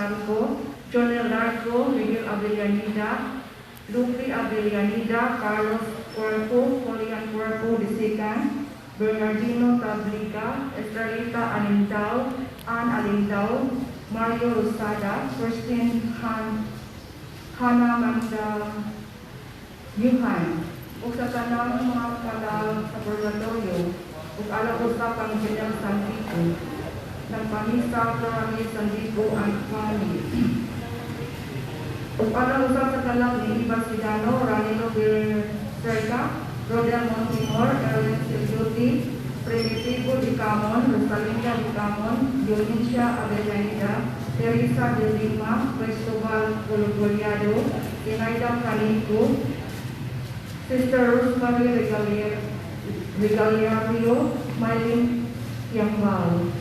Largo, Jonel Largo, Miguel Avellaneda, Lupi Avellaneda, Carlos Cuerpo, Julian Cuerpo Bisikan, Bernardino Tabliga, Estrelita Alindao, Ann Alindao, Mario Rosada, Christine Han, Hana Manda Yuhan, ug sa tanang mga kalag sa purgatorio, ug alang usab kang General Sandico, nagpamisa Florami Sandico and family. Ug alang usab sa kalag ni Iba Sidano, Ranilo Bercerca, Rodel Montimor, Erwin Siljuti, Primitivo Di Camon, Rosalinda Di Camon, Dionisia Avellaneda, Teresa de Lima, Cristobal Cologliado, Zinaida Canico, Sister Rosemary Regaliario, Mylene Yambao.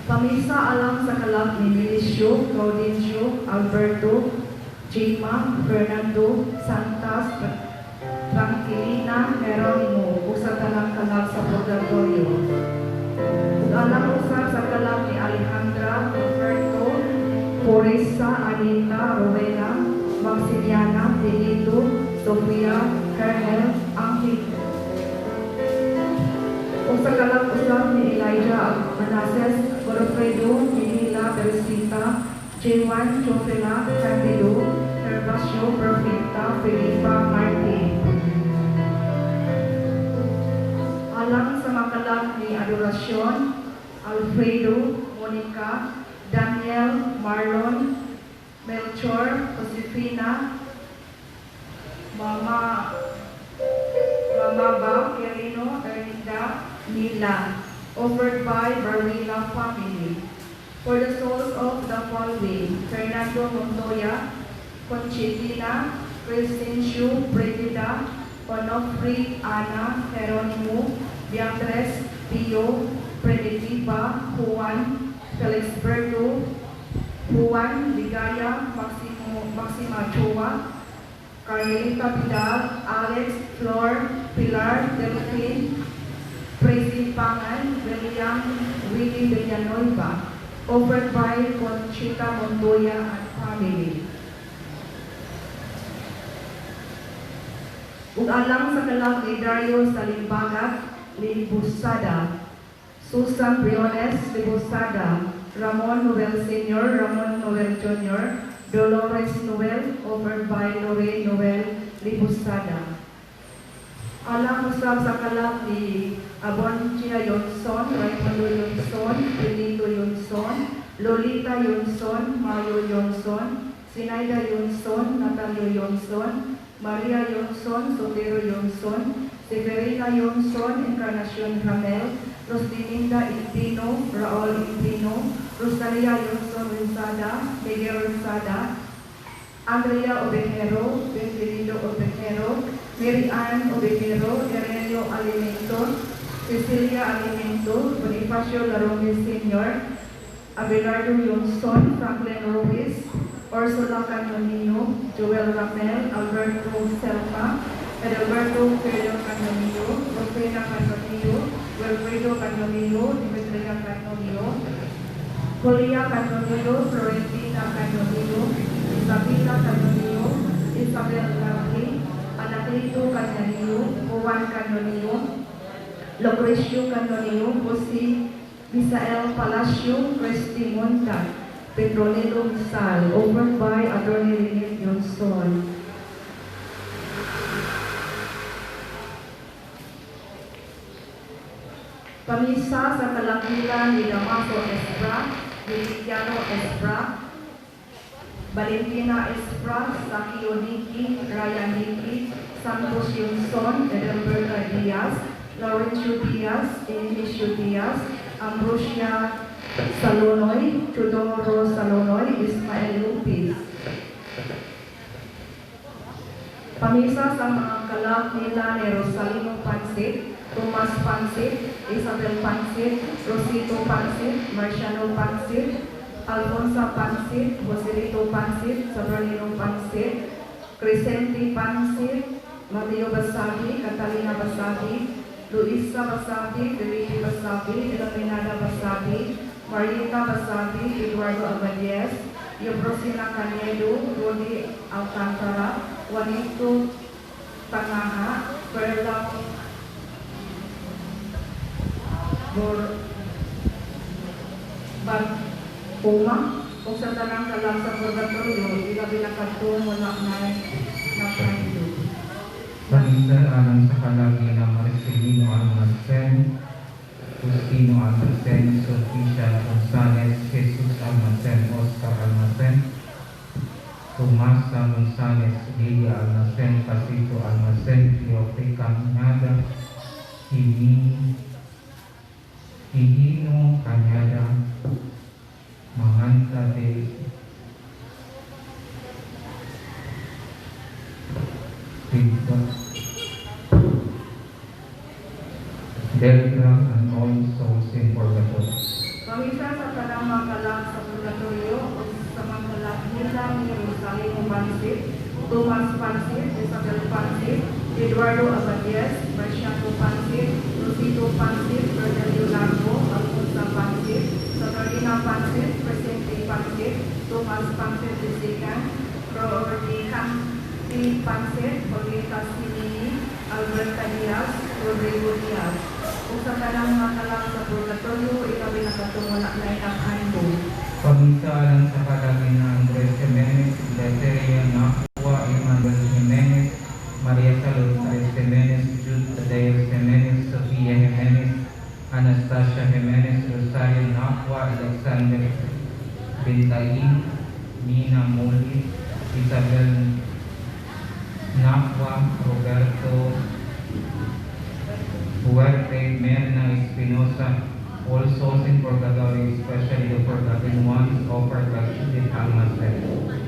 Pamisa alang sa kalag ni Melicio, Gaudencio, Alberto, Jima, Fernando, Santas, Tranquilina, Geronimo, ug sa tanang kalag sa purgatorio. Ug alang usab sa kalag ni Alejandra, Alberto, Puresa, Anita, Rowena, Maximiana, Benito, Sofia, Colonel, Angel. Ug sa kalag usab ni Elijah Manases, Godofredo, Manila, Teresita, J1, Chofela, Candido, Gervasio, Perfecta, Felipa, Martin. Alang sa makalag ni Adoracion, Alfredo, Monica, Daniel, Marlon, Melchor, Josefina, Mama, Mama Quirino, Erlinda, Nila, offered by Barilla family. For the souls of the following: Fernando Montoya, Conchitina, Crescencio Brigida, Onofre Ana, Geronimo, Beatriz, Pio, Primitiva, Juan, Felixberto, Juan, Ligaya, Maximo, Maxima Choa, Carmelita Vidal, Alex, Flor, Pilar, Delphine, Tracy Pangan, William, Willie Villanueva, offered by Conchita Montoya and family. Ug alang sa kalag ni Dario Salimbagat, Libusada, Susan Briones, Libusada, Ramon Noel Sr., Ramon Noel Jr., Dolores Noel, offered by Lorraine Noel, Libusada. Alang usab sa kalag ni Abonchia Yonson, Raimundo Yonson, Benito Yonson, Lolita Yonson, Mario Yonson, Sinaida Yonson, Natalio Yonson, Maria Yonson, Sotero Yonson, Severina Yonson, Encarnacion Ramel, Roslininda Impino, Raul Impino, Rosalia Yonson Rizada, Miguel Rizada, Andrea Obejero, Benvenido Obejero, Mary Ann Obejero, Aurelio Alimento, Cecilia Alimento, Bonifacio Larome Sr., Abelardo Yonson, Franklin Ruiz, Ursula Canonio, Joel Ramel, Alberto Selma, Adalberto Pedro Canonio, Rosena Canonio, Wilfredo Canonio, Demetria Canonio, Julia Canonio, Florentina Canonio, Isabela Canonio, Isabel Larry, Anacleto Canonio, Juan Canonio, Lucrecio Canonio, Jose Misael Palacio, Christy Monta, Petronilo Sal, offered by Attorney Lynette Johnson. Pamisa sa kalangila ni Damaso Espra, Feliciano Espra, Valentina Espra, Sakio Niki, Ryan Niki, Santos Yunson, Edelberta Diaz, Laurencio Diaz, Emilio Diaz, Ambrosia Salonoy, Teodoro Salonoy, Ismael Lupis. Pamisa sa mga kalag nila ni Rosalino Pansit, Tomas Pansit, Isabel Pansit, Rosito Pansit, Marciano Pansit, Alfonso Pansit, Joselito Pansit, Sabralino Pansit, Crescente Pansit, Mateo Basabi, Catalina Basabi, Luisa Basabi, Felipe Basabi, Basabi, Iluminada Basabi, Marieta Basabi, Eduardo Abadies, Eufrosina Canedo, Rudy Alcantara, Juanito Tangaha, Perla Bor Puma, ug sa tanang kalag sa purgatorio, ilabi na kadtong wala na nakahindo. Pamisa alang sa kalag nila Marcelino Almacen, Justino Almacen, Sofia Gonzalez, Jesus Almacen, Oscar Almacen, Tomasa Gonzalez, Lilia Almacen, Pasito Almacen, Cleofe Caminada, Hihino Cañada, Manganta de Pinta, Delta, and all souls in purgatory. Pamisa sa tanang mga kalag sa purgatorio o sa mga kalag nila ni Rosalino Pansit, Tomas Pansit, Isabel Pansit, Eduardo Abadies, Marciano Pansit, Rosito Pansit, Rogelio Largo, Alfonso Pansit, Satorina Pansit, Presente Pansit, Tomas Pansit Bisikan, Rodicanti Pansit, Paulita Simini, Alberta Diaz, Rodrigo Diaz. Ug sa tanang mga kalag sa purgatorio, ilabi na katong wala na inakando. Pamisa alang sa kalag nina Andres Jimenez, Leteria Nakua, Emmanuel Jimenez, Maria Salud Perez Jimenez, Jude Tadeo Jimenez, Sofia Jimenez, Anastasia Jimenez, Rosario Nakua, Alexander Bintain, Nina Moli, Isabel Nakua, Roberto Huerte, Merna Espinosa, all souls in purgatory, especially the forgotten ones, offered by Judith Almacen.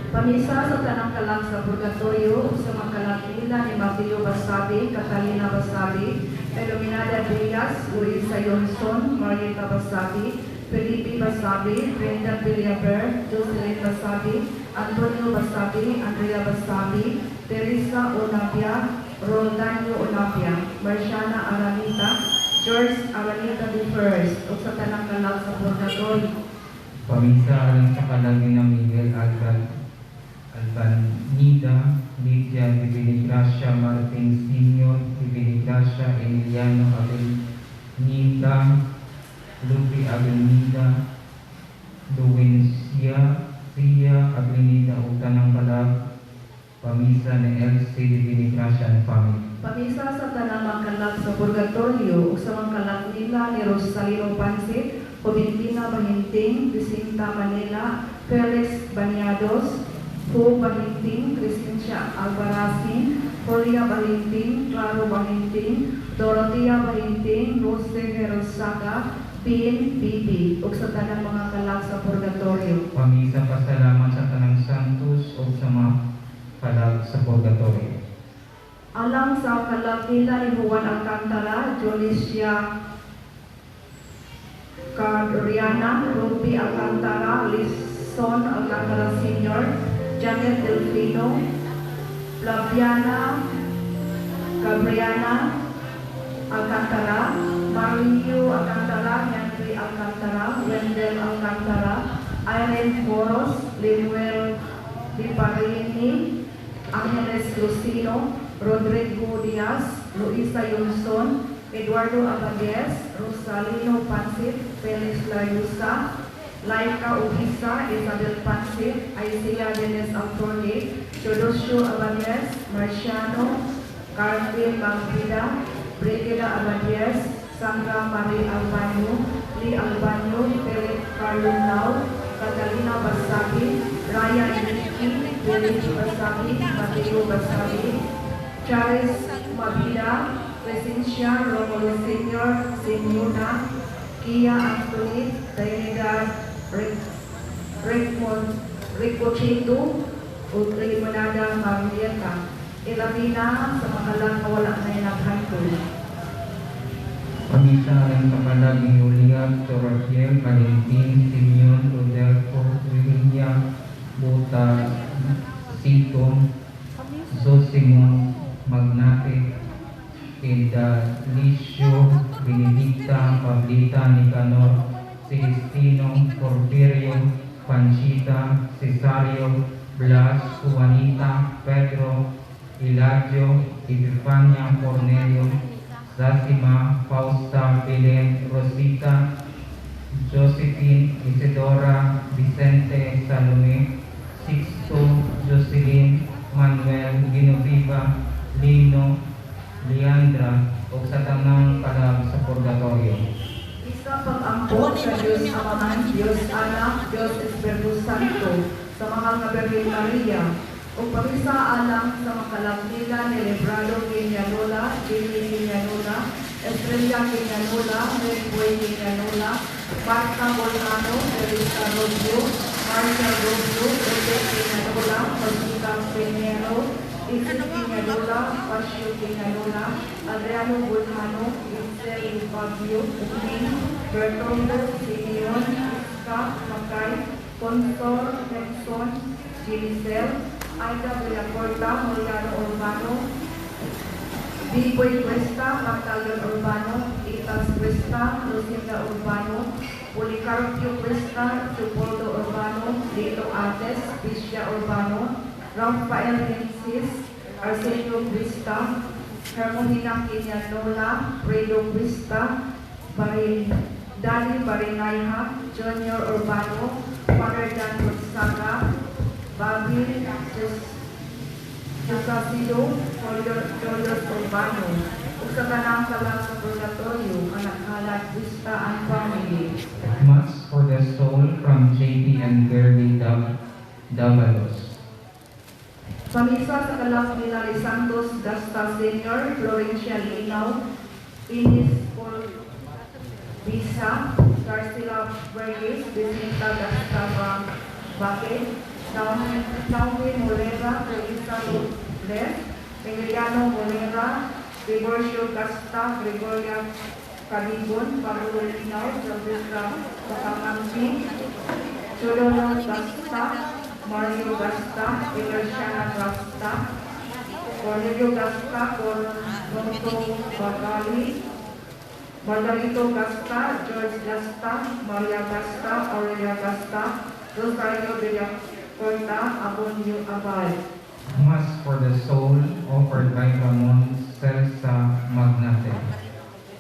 Pamisa sa tanang kalag sa purgatorio ug sa mga kalag nila ni Mateo Basabi, Catalina Basabi, Iluminada Diaz, Luisa Yonson, Marieta Basabi, Felipe Basabi, Brenda Villaver, Jocelyn Basabi, Antonio Basabi, Andrea Basabi, Teresa Onapia, Roldanio Onapia, Marciana Aranita, George Aranita the First, ug sa tanang kalag sa purgatorio. Pamisa alang sa kalag nina Miguel Albanida, Lydia Divinigracia, Martin Sr., Divinigracia, Emiliano Avenida, Lupi Avenida, Luwencia, Sia Avenida, ug tanang kalag. Pamisa ni Elsie Divinigracia and family. Pamisa sa tanang mga kalag sa purgatorio ug sa mga kalag nila ni Rosalino Pansit, Joventina Bahinting, Vicinta Manila, Felix Baniados, Ho Bahinting, Crescencia Albarracin, Julia Bahinting, Claro Bahinting, Dorotea Bahinting, Rose Gerosaga, Pin Bibi, ug sa tanang mga kalag sa purgatorio. Pamisa pasalamat sa tanang santos ug sa mga kalag sa purgatorio. Alang sa kalag nila ni Juan Alcantara, Jolicia Cadriana, Ruby Alcantara, Lison Alcantara Sr., Janet Delfino, Flaviana Gabriana Alcantara, Mario Alcantara, Henry Alcantara, Wendell Alcantara, Irene Foros, Lemuel Liparini, Angeles Lucino, Rodrigo Diaz, Luisa Yonson, Eduardo Abades, Rosalino Pansit, Felix Layusa, Laika Ubisa, Isabel Pansit, Isaiah Dennis Altorne, Teodosio Abades, Marciano, Carmen Mangpida, Brigida Abades, Sandra Marie Albano, Lee Albano, Philip Carlunao, Catalina Basabi, Raya Enrique, Felix Basabi, Mateo Basabi, Charles Mabida, Crescencia Romulo Sr., Signora, Kia Anthony, Trinidad Ricochito, ug Limonada Marieta. Ilabi na sa makalang wala na naghandol. Pamisa alang sa kalag ni Julia, Torrefiel, Valentin, Simeon, Rodelfo, William, Buta, Sito, Zosimo, Magnate, Edalicio, Benedicta, Pablita, Nicanor, Celestino, Porfirio, Panchita, Cesario, Blas, Juanita, Pedro, Eladio, Epifania, Cornelio, Zasima, Fausta, Belen, Rosita, Josephine, Isidora, Vicente, Salome, Sixto, Jocelyn, Manuel, Genoviva, Lino, Leandra, ug sa tanang kalag sa Purgatorio. Isa pag-ampo sa Diyos Amahan, Diyos Anak, Diyos Espiritu Santo, sa mahal nga Birhen Maria, ug pamisa alang sa mga kalag nila ni Librado Quiñanola, Jimmy Quiñanola, Estrella Quiñanola, Redboy Quiñanola, Marta Bolano, Elisa Rubio, Marcia Rubio, Jose Quiñanola, Rosita Pinero, Isis Quiñanola, Pasio Quiñanola, Adriano Bulhano, Itzel Fabio, Ukning, Bertoldo, Simeon, Iska, Makay, Consor, Nelson, Giselle, Aida Villacorta, Mariano Urbano, Biboy Cuesta, Pantaleon Urbano, Itas Cuesta, Lucinda Urbano, Policarpio Cuesta, Leopoldo Urbano, Lito Ates, Pisha Urbano, Rafael Vincis, Arsenio Cuesta, Hermogena Quiñanola, Fredo Cuesta, Barin, Dani Barinayha, Junior Urbano, Father Dan Gonzaga, Bobby Josasido, Julius Urbano, ug sa tanang kalag sa Purgatorio, anak halat Vista and family. Mass for the Soul from JP and Girlie Davalos. Pamisa sa kalag nila ni Santos Gasta Sr., Florencia Linaw, Ines Paul Bisa, Garcila Vergis, Vicenta Gasta Baque, Naomi Molera, Teresa Robles, Emiliano Molera, Tiburcio Gasta, Gregoria Caligon, Pablo Linaw, Silvestra Bacamanti, Chololo Gasta, Mario Gasta, Emerciana Gasta, Cornelio Gasta, Cornoto Bagali, Margarito Gasta, George Gasta, Maria Gasta, Aurelia Gasta, Rosario Villacorta, Abonio Abad. Mass for the Soul offered by Ramon Celsa Magnate.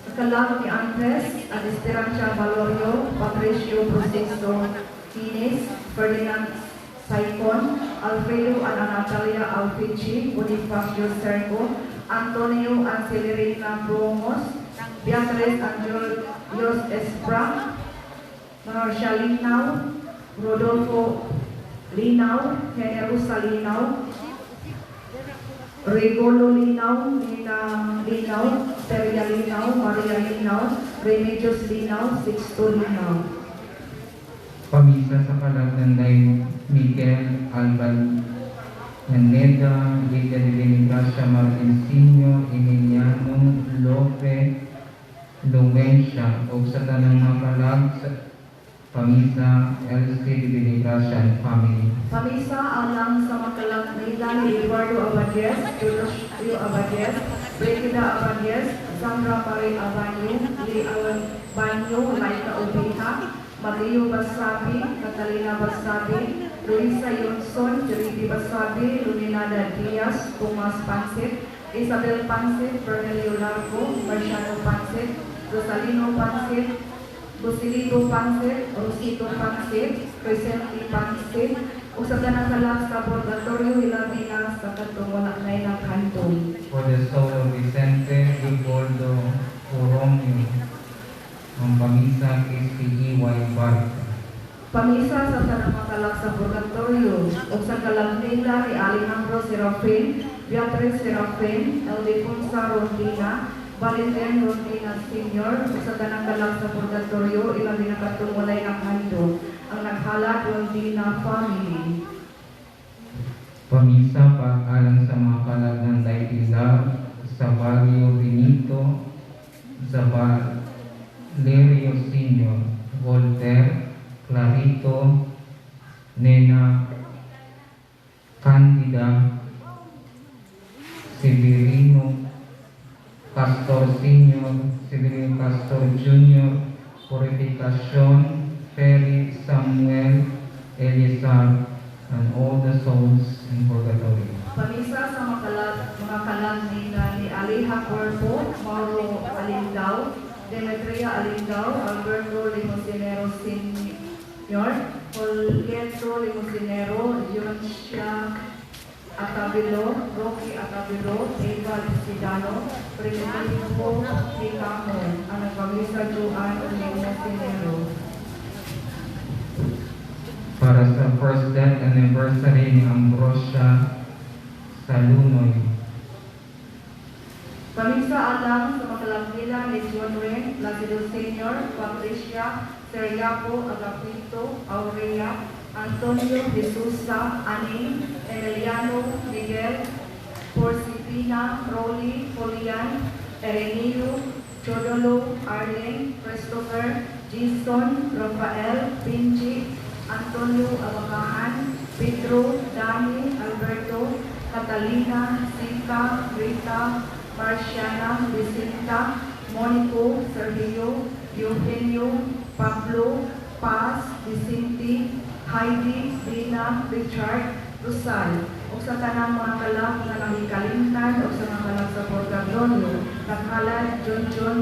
Sa kalag ni Andres, at Esperancia Valorio, Patricio Proceso Tines, Ferdinand Saicon, Alfredo and Anatalia Alfici, Bonifacio Serco, Antonio and Celerina Bromos, Beatriz and Julius Espra, Marcia Linaw, Rodolfo Linaw, Generosa Linaw, Regolo Linaw, Nina Linaw, Teria Linaw, Maria Linaw, Remedios Linaw, Sixto Linaw. Pamisa sa kalag ng Day Miguel Alban Naneda, Lidia de Benigracia Martin Sr., Emiliano Lope Luencia, ug sa tanang mga kalag sa pamisa LC de Benigracia and family. Pamisa alang sa mga kalag nila ni Eduardo Abadies, Julius Abadies, Brigida Abadies, Sandra Marie Abanyo, Lee Abanyo, Laika Obiha, Mateo Basabi, Catalina Basabi, Luisa Yonson, Jeremy Basabi, Luminada Diaz, Tomas Pansit, Isabel Pansit, Bernelio Largo, Marciano Pansit, Rosalino Pansit, Busilito Pansit, Rosito Pansit, Crescenti Pansit, ug sa tanang kalag sa Purgatorio hilabi na sa katong wala na naghandom. For the soul of Vicente Leopoldo Uromio, ang pamisa kay C.E.Y. Barca. Pamisa sa tanang mga kalag sa Purgatorio ug sa kalag nila ni Alejandro Serafin, Beatriz Serafin, Eldefonsa Rondina, Valentin Rondina Sr. ug sa tanang kalag sa Purgatorio ilabi na katong walay naghandom. Ang naghalad Rondina family. Pamisa pag-alang sa mga kalag ng Day Pilar, Sabalio Benito, Zabalerio Sr., Voltaire, Clarito, Nena, Candida, Severino, Castor Sr., Severino Castor Jr., Jr., Purificacion, Ferry, Samuel, Eleazar, and all the souls in purgatory. Pamisa sa mga kalag ni Aliha Corpo, Mauro Alindao, Demetria Alindao, Alberto Limosinero Sr., Julieto Limosinero, Dionisio Atabilo, Rocky Atabilo, Eva Lucidano, Primitivo Licamon, ang nagpamisa, Joan Limosinero. Para sa first death anniversary ni Ambrosia Salunoy. Pamisa alang sa makalagila ni John Ren, Placido Sr., Patricia, Seriaco, Agapito, Aurea, Antonio Jesusa, Aning, Emiliano, Miguel, Porcipina, Rolly, Julian, Erenio, Chodolo, Arlene, Christopher, Jason, Rafael, Pinchi, Antonio Abacahan, Pedro, Danny, Alberto, Catalina, Sika, Rita, Marciana, Vicenta, Monico, Sergio, Eugenio, Pablo, Paz, Vicente, Heidi, Dina, Richard, Rosal, ug sa tanang mga kalag nga nahikalimtan ug sa mga kalag sa Purgatorio, naghalad John John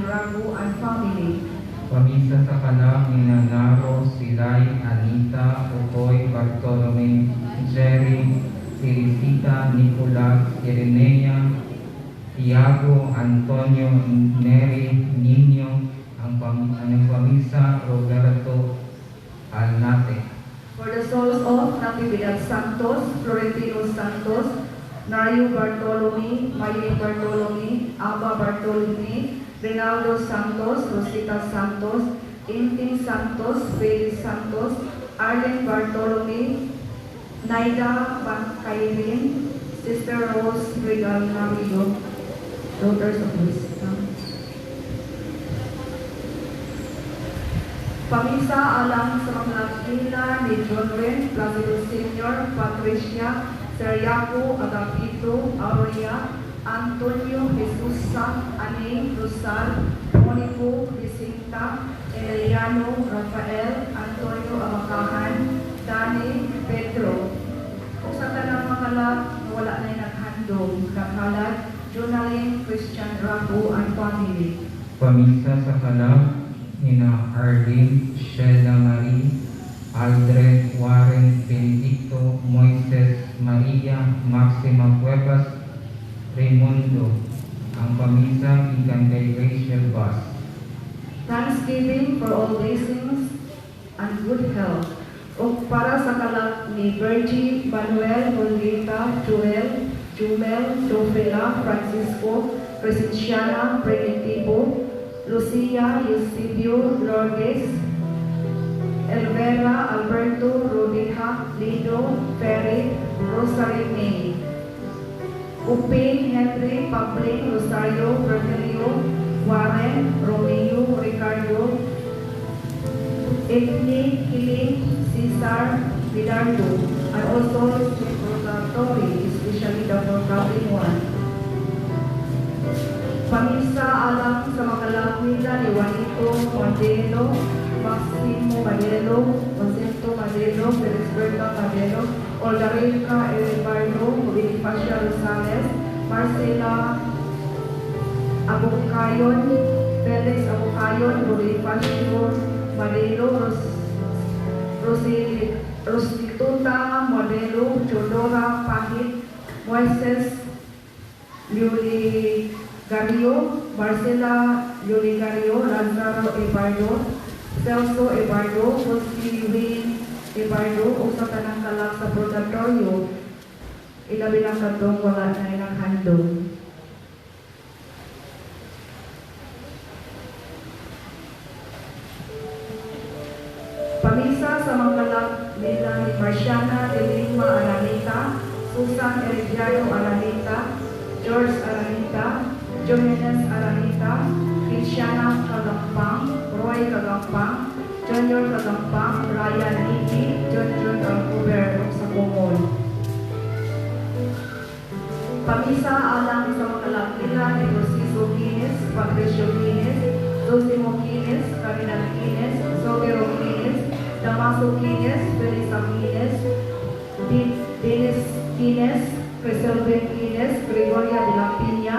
Rago and family. Pamisa sa kalag ni Naro, Silay, Anita, Ukoy, Bartolome, Jerry, Felicita, Nicolas, Irenea, Tiago, Antonio, Neri, Nino, ang nagpamisa, Roberto Alnate. For the souls of Natividad Santos, Florentino Santos, Nario Bartolome, Maye Bartolome, Abba Bartolome, Rinaldo Santos, Rosita Santos, Inting Santos, Felix Santos, Arlene Bartolome, Naida Bangkairin, Sister Rose Regal Mario, Daughters of Wisdom. Pamisa alang sa mga nila ni John Ren, Placido Sr., Patricia, Seriaco, Agapito, Aurea, Antonio, Jesusa, Aning, Rosal, Monico, Vicenta, Emiliano, Rafael, Antonio Abacahan, Danny, Pedro. Ug sa tanang mga kalag nga wala na naghandom, naghalad, Jonalyn Christian Rago and family. Pamisa sa kalag ni na Arlene, Sheila Marie, Aldred, Warren, Benedicto, Moises, Maria, Maxima Cuevas, Raimundo. Ang pamisa gikan kay Rachel Bass. Thanksgiving for all blessings and good health. O para sa kalag ni Virgie, Manuel, Julieta, Joel, Jumel, Jofela, Francisco, Crescenciana, Primitivo, Lucia, Eusebio, Lourdes, Elvera, Alberto, Rodija, Lido, Ferry, Rosary May, Upin, Henry, Pabling, Rosario, Virgilio, Warren, Romeo, Ricardo, Ethne, Kiling, Cesar, Bilardo, and also in Purgatory, especially the forgotten one. Pamisa alang sa mga nila ni Juanito Modelo, Maximo Madelo, Jacinto Madelo, Felisberta Madelo, Olgarica Elibardo, Bonifacia Rosales, Marcela Abucayon, Felix Abucayon, Bonifacio Madelo, Rostituta Modelo, Teodora Pahit, Moises Liuligario, Marcela Liuligario, Lazaro Ebardo, Celso Ebardo, Jose Wayne Ebardo, o sa tanang kalag sa purgatorio, ilabi lang katong wala na ilang handong. Pamisa sa mga kalag nila ni Marciana de Lima Aranita, Susan Herediano Aranita, George Aranita, Johannes Aranita, Feliciana Kagampang, Roy Kagampang, Junior Kagampang, Ryan Niki, John John Alcover sa Kumol. Pamisa alang sa mga kalag nila ni Rosiso Guinness, Patricio Guinness, Zosimo Quines, Caridad Quines, Zogero Quines, Damaso Quines, Felisa Quines, Dennis Quines, Criselvin Quines, Gregoria de la Piña,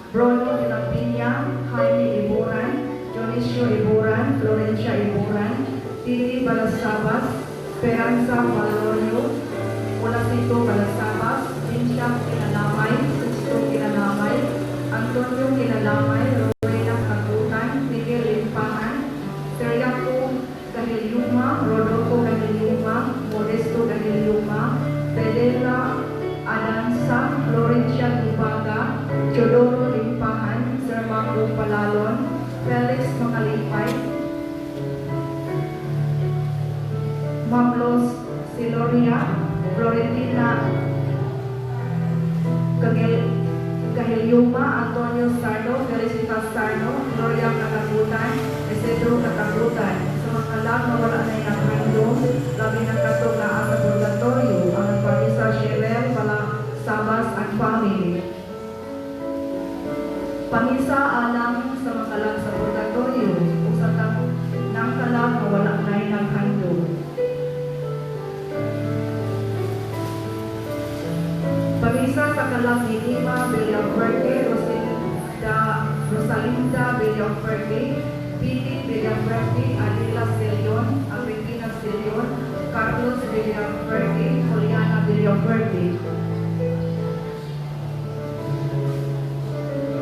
Bruno de la Piña, Jaime Iboran, Dionisio Iboran, Florencia Iboran, Titi Balasabas, Esperanza Valorio, Olasito Balasabas, Vincia Kinalamay, Sixto Kinalamay, Antonio Kinalamay, Rowena Kagutan, Miguel Limpahan, Seriaco Gahiliuma, Rodolfo Gahiliuma, Modesto Gahiliuma, Fedela Adansa, Florencia Dubaga, Teodoro Limpahan, Sir Marco Palalon, Felix Makalipay, Mamlos Siloria, Florentina Gahiliuma, Antonio Sardo, Felicitas Sardo, Gloria Katagutan, Isidro Katagutan. Sa mga kalag na wala na naghandom, labi na katong naa sa purgatorio, ang nagpamisa Shirel Sabas and family. Pamisa alang sa mga kalag sa purgatorio, ug sa tanang kalag na wala na naghandom. Pamisa sa kalag ni Lima Villafuerte, Rosalinda Villafuerte, Piti Villafuerte, Adela Selion, Agripina Selion, Carlos Villafuerte, Juliana Villafuerte.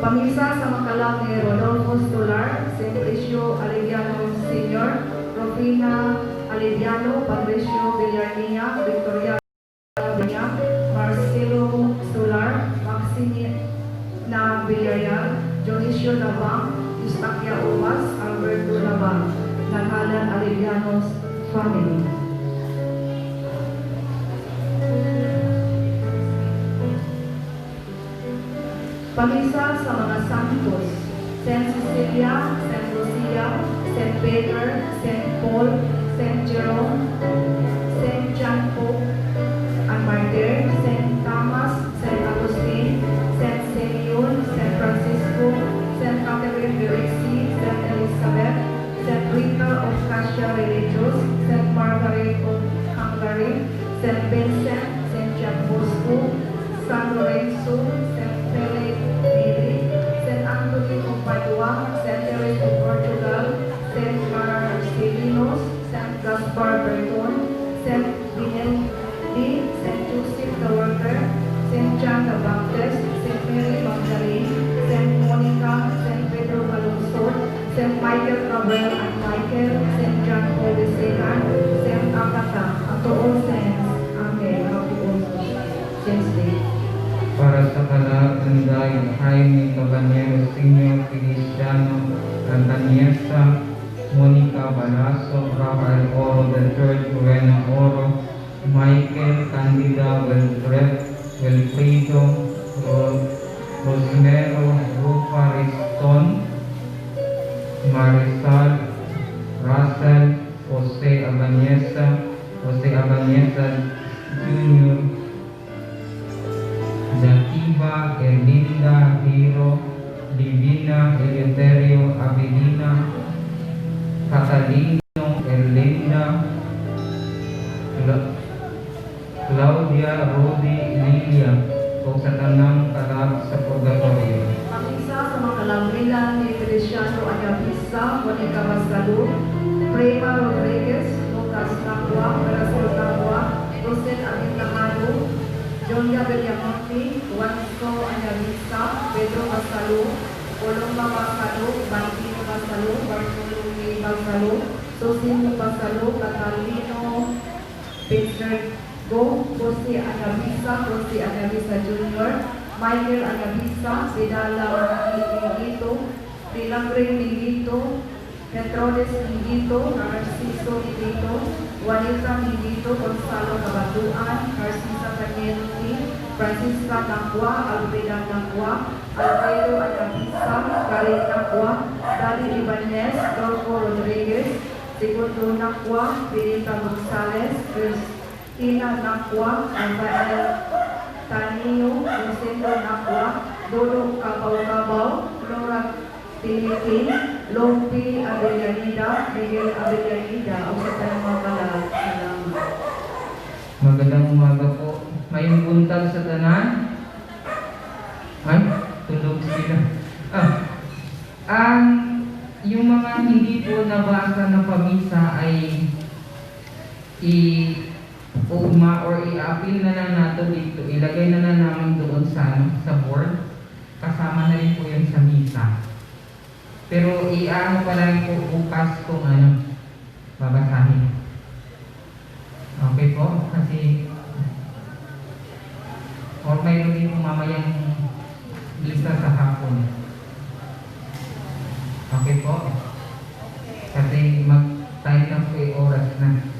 Pamisa sa mga kalag ni Rodolfo Stolar, Simplicio Aliviano Sr., Rufina Aliviano, Patricio Villarnia, Victoria Villarnia, Marcelo Solar, Maximina Villarreal, Dionisio Labang, Eustaquia Umas, Alberto Labang, Naghalan Aliviano's family. Pamisa sa mga santos, Saint Cecilia, Saint Lucia, Saint Peter, Saint Paul, Saint Jerome, Saint John Pope and Martyr, Saint Thomas, Saint Augustine, Saint Simeon, Saint Francisco, Saint Catherine de Ricci, Saint Elizabeth, Saint Rita of Cascia Religious, Saint Margaret of Hungary, Saint Vincent, Saint John Bosco, San Lorenzo, Saint Philip Neri, Saint Anthony of Padua, Saint Therese of Portugal, Saint Marcellinus, Saint Gaspar Berton, Saint Benelli, Saint Joseph the Worker, Saint John the Baptist, Saint Mary Magdalene, Saint Monica, Saint Pedro Calungsod, Saint Michael Gabriel and Michael, Saint John Paul II, Saint Agatha, and to all saints. Amen. Happy All Saints Day. Para sa kalag ni Dayan Jaime Caballero Sr., Feliciano Antaniesa, Monica Balaso, Rafael Oro III, Rowena Oro, Michael Candida Wilfredo, Rosmero Rufa Riston, Marisol Russell, Jose Abaniesa, Jose Abaniesa Jr., Dativa, Erlinda, Hero, Divina, Eleuterio, Avelina, Catalino, Erlinda, Claudia, Rudy, Lilia, o sa tanang kalag sa purgatorio. Pamisa sa mga kalagrilan ni Feliciano Anyabisa, Monica Basalo, Prema Rodriguez, Lucas Tacua, Mirasol Tacua, Rosel Amintahano, Jonia Villamonte, Juanco Anyabisa, Pedro Basalo, Colomba Basalo, Valentino Basalo, Bartolome Basalo, Sosimo Basalo, Catalino Go, Jose Anyabisa, Jose Anyabisa Jr., Michael Anyabisa, Vidala Mingito, Pilagre Mingito, Petrones Mingito, Narciso Mingito, Juanita Mingito, Gonzalo Cabatuan, Narcisa Cañete, Francisca Nacua, Alfreda Nacua, Alfredo Anyabisa, Karen Nacua, Dali Ibanez, Dorco Rodriguez, Segundo Nacua, Benita Gonzalez, Cristina Nacua, Rafael Tanio, Rosendo Nacua, Dodo Cabaw-Cabaw, Flora Tilikin, Lopi Abellanida, Miguel Abellanida, ug sa tanang mga kalag. Salamat. Magandang umaga po. Mayong buntag sa tanan. Ay, tulog sila. Ang yung mga hindi po nabasa na pamisa ay i-ugma or i-appeal na lang nato dito. Ilagay na lang namin doon sa, ano, sa board. Kasama na rin po yun sa misa. Pero i-ano pa lang po bukas kung ano, babasahin. Okay po, kasi or mayroon din po mamayang lista sa hapon. Okay po? Kasi mag-time na po yung oras na.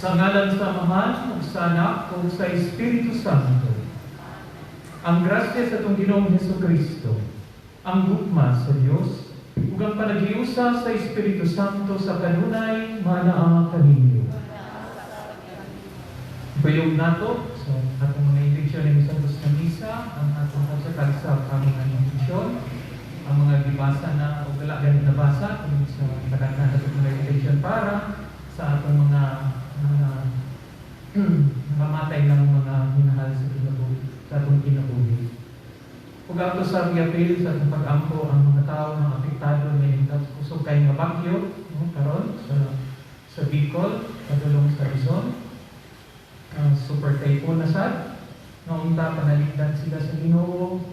Sa ngalan sa Amahan, ug sa Anak, ug sa Espiritu Santo. Ang grasya sa atong Ginoong Hesus Kristo, ang gugma sa Dios, ug ang panaghiusa sa Espiritu Santo sa kanunay manaa kaninyo. Ipayog nato sa atong mga intensyon ng Santos na Misa, ang atong pagsakalsa ang mga intensyon, ang mga gibasa na o wala ganit nabasa kung sa kadaghan atong mga intensyon para sa atong mga Namatay ng mga minahal sa kinabuhi, sa atong kinabuhi. Ug ato sa giapil sa atong pag-ampo ang mga tao nga apektado ni kusog kay nga bagyo, no, karon sa Bicol, padulong sa Luzon. Super typhoon na sad. Nga unta panaligdan sila sa Ginoo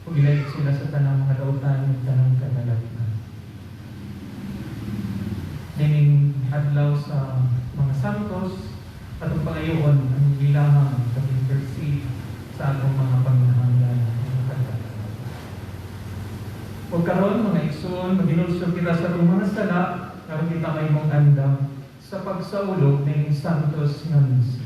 ug ilayot sila sa tanang mga dautan ug tanang kadalatnan. Nining adlaw sa mga santos, atong pangayoon ang ilahang pag-intercede sa atong mga panginahanglan ug kadalatan. Ug karon, mga igsoon, maghinulsol kita sa atong mga sala aron kita mahimong andam sa pagsaulog ning santos nga misa.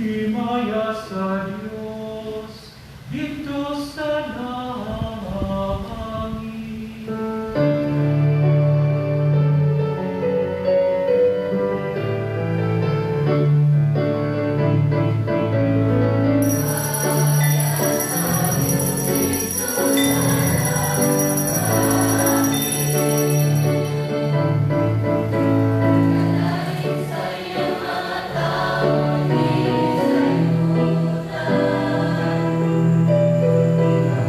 Himaya sa Dios didto sa langit. Sa iyong mga tao, di sa yuta.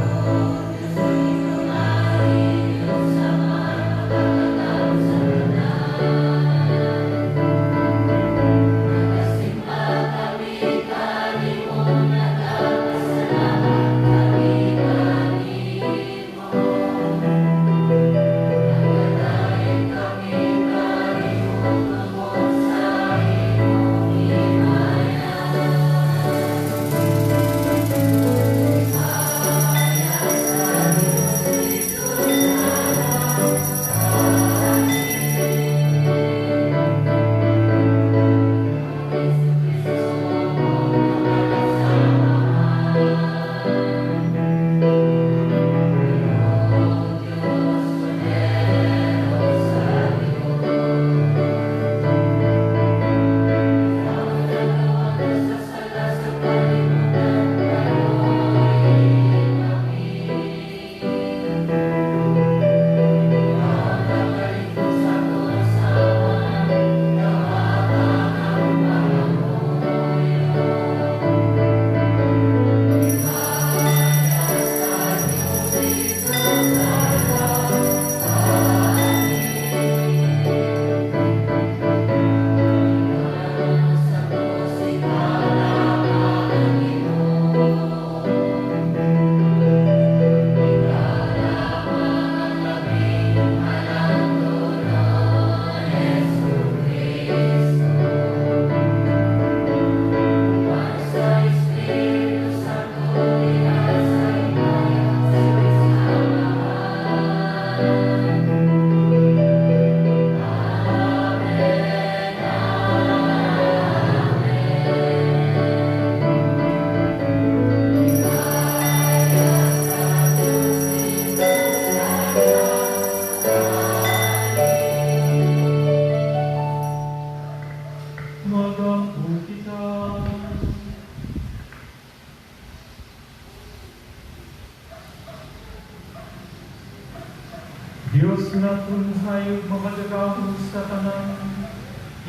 Diyos nga tunhay ug makagagahom sa tanan,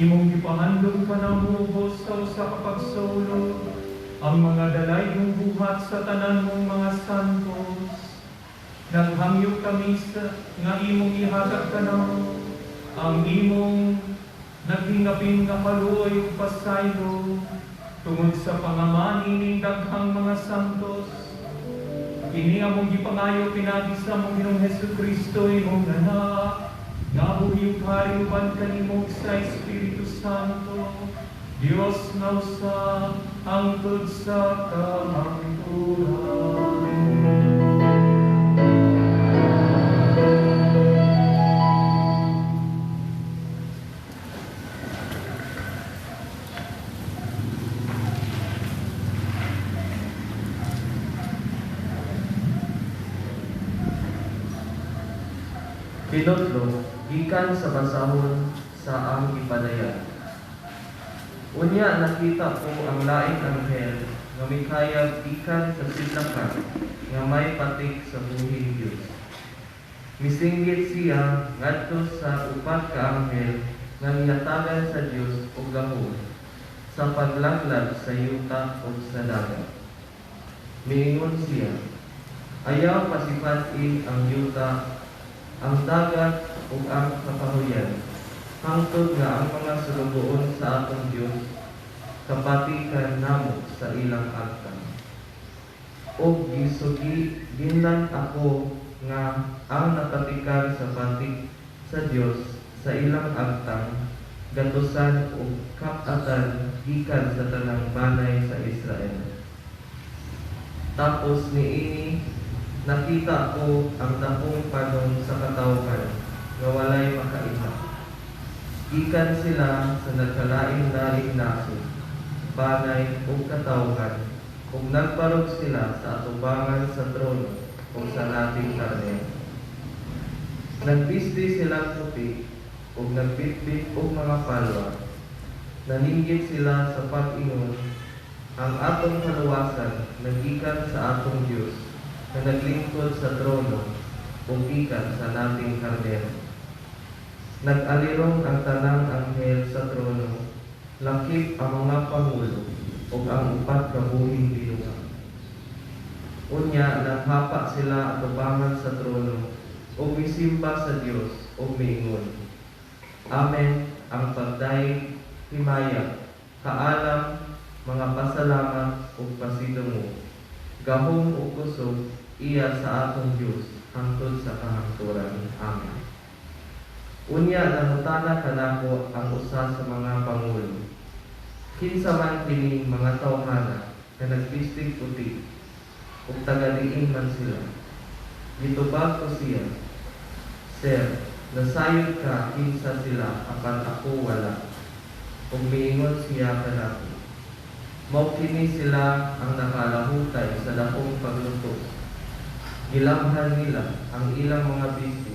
imong gipahandom kanamo ubos sa usa ka pagsulod ang mga dalaygon buhat sa tanan mong mga santos. Naghangyo kami sa nga imong ihatag kanamo ang imong naghingapin nga kaluoy ug pasaylo tungod sa pangamani ning daghang mga santos. Kini among gipangayo pinaagi sa among Ginoong Hesus Kristo, imong Anak, nga buhi ug hari uban kanimo sa Espiritu Santo, Dios nga usa hangtod sa kahangturan. Hinutlo, gikan sa basahon sa ang gipadayag. Unya nakita ko ang laing anghel nga mikayab gikan sa sidlakan nga may patik sa buhing Dios. Misinggit siya ngadto sa upat ka anghel nga gihatagan sa Dios og gahom sa paglaglag sa yuta ug sa dagat. Miingon siya, "Ayaw pasifat-i ang yuta, ang dagat ug ang kakahuyan, hangtod nga ang mga sulugoon sa atong Dios kapatikan namo sa ilang agtang." Ug gisugilan ako nga ang napatikan sa patik sa Dios sa ilang agtang gatusan ug kap-atan gikan sa tanang banay sa Israel. Tapos niini nakita ko ang dakong panong sa katawhan nga walay makaila. Gikan sila sa nagkalain-laing nasod, banay ug katawhan, ug nagbarog sila sa atubangan sa trono ug sa Nating Karnero. Nagbisti silang puti ug nagbitbit og mga palwa. Naninggit sila sa pag-ingon, "Ang atong kaluwasan nagikan sa atong Dios na naglingkod sa trono ug gikan sa Nating Karnero." Nag-alirong ang tanang anghel sa trono, lakip ang mga pangulo ug ang upat ka buhing binuang. Unya naghapa sila atubangan sa trono ug misimba sa Dios ug miingon, "Amen, ang pagdayeg, himaya, kaalam, mga pasalamat ug pasidungog, gahom ug kusog iya sa atong Dios hangtod sa kahangturan. Amen." Unya nangutana kanako ang usa sa mga pangulo, "Kinsa man kining mga tawhana nga nagbistig puti, ug taga-diin man sila?" Gitubag ko siya, "Sir, nasayod ka kinsa sila apan ako wala." Ug miingon siya kanako, "Mao kini sila ang nakalahutay sa dakong pagluto. Gilamhan nila ang ilang mga bisti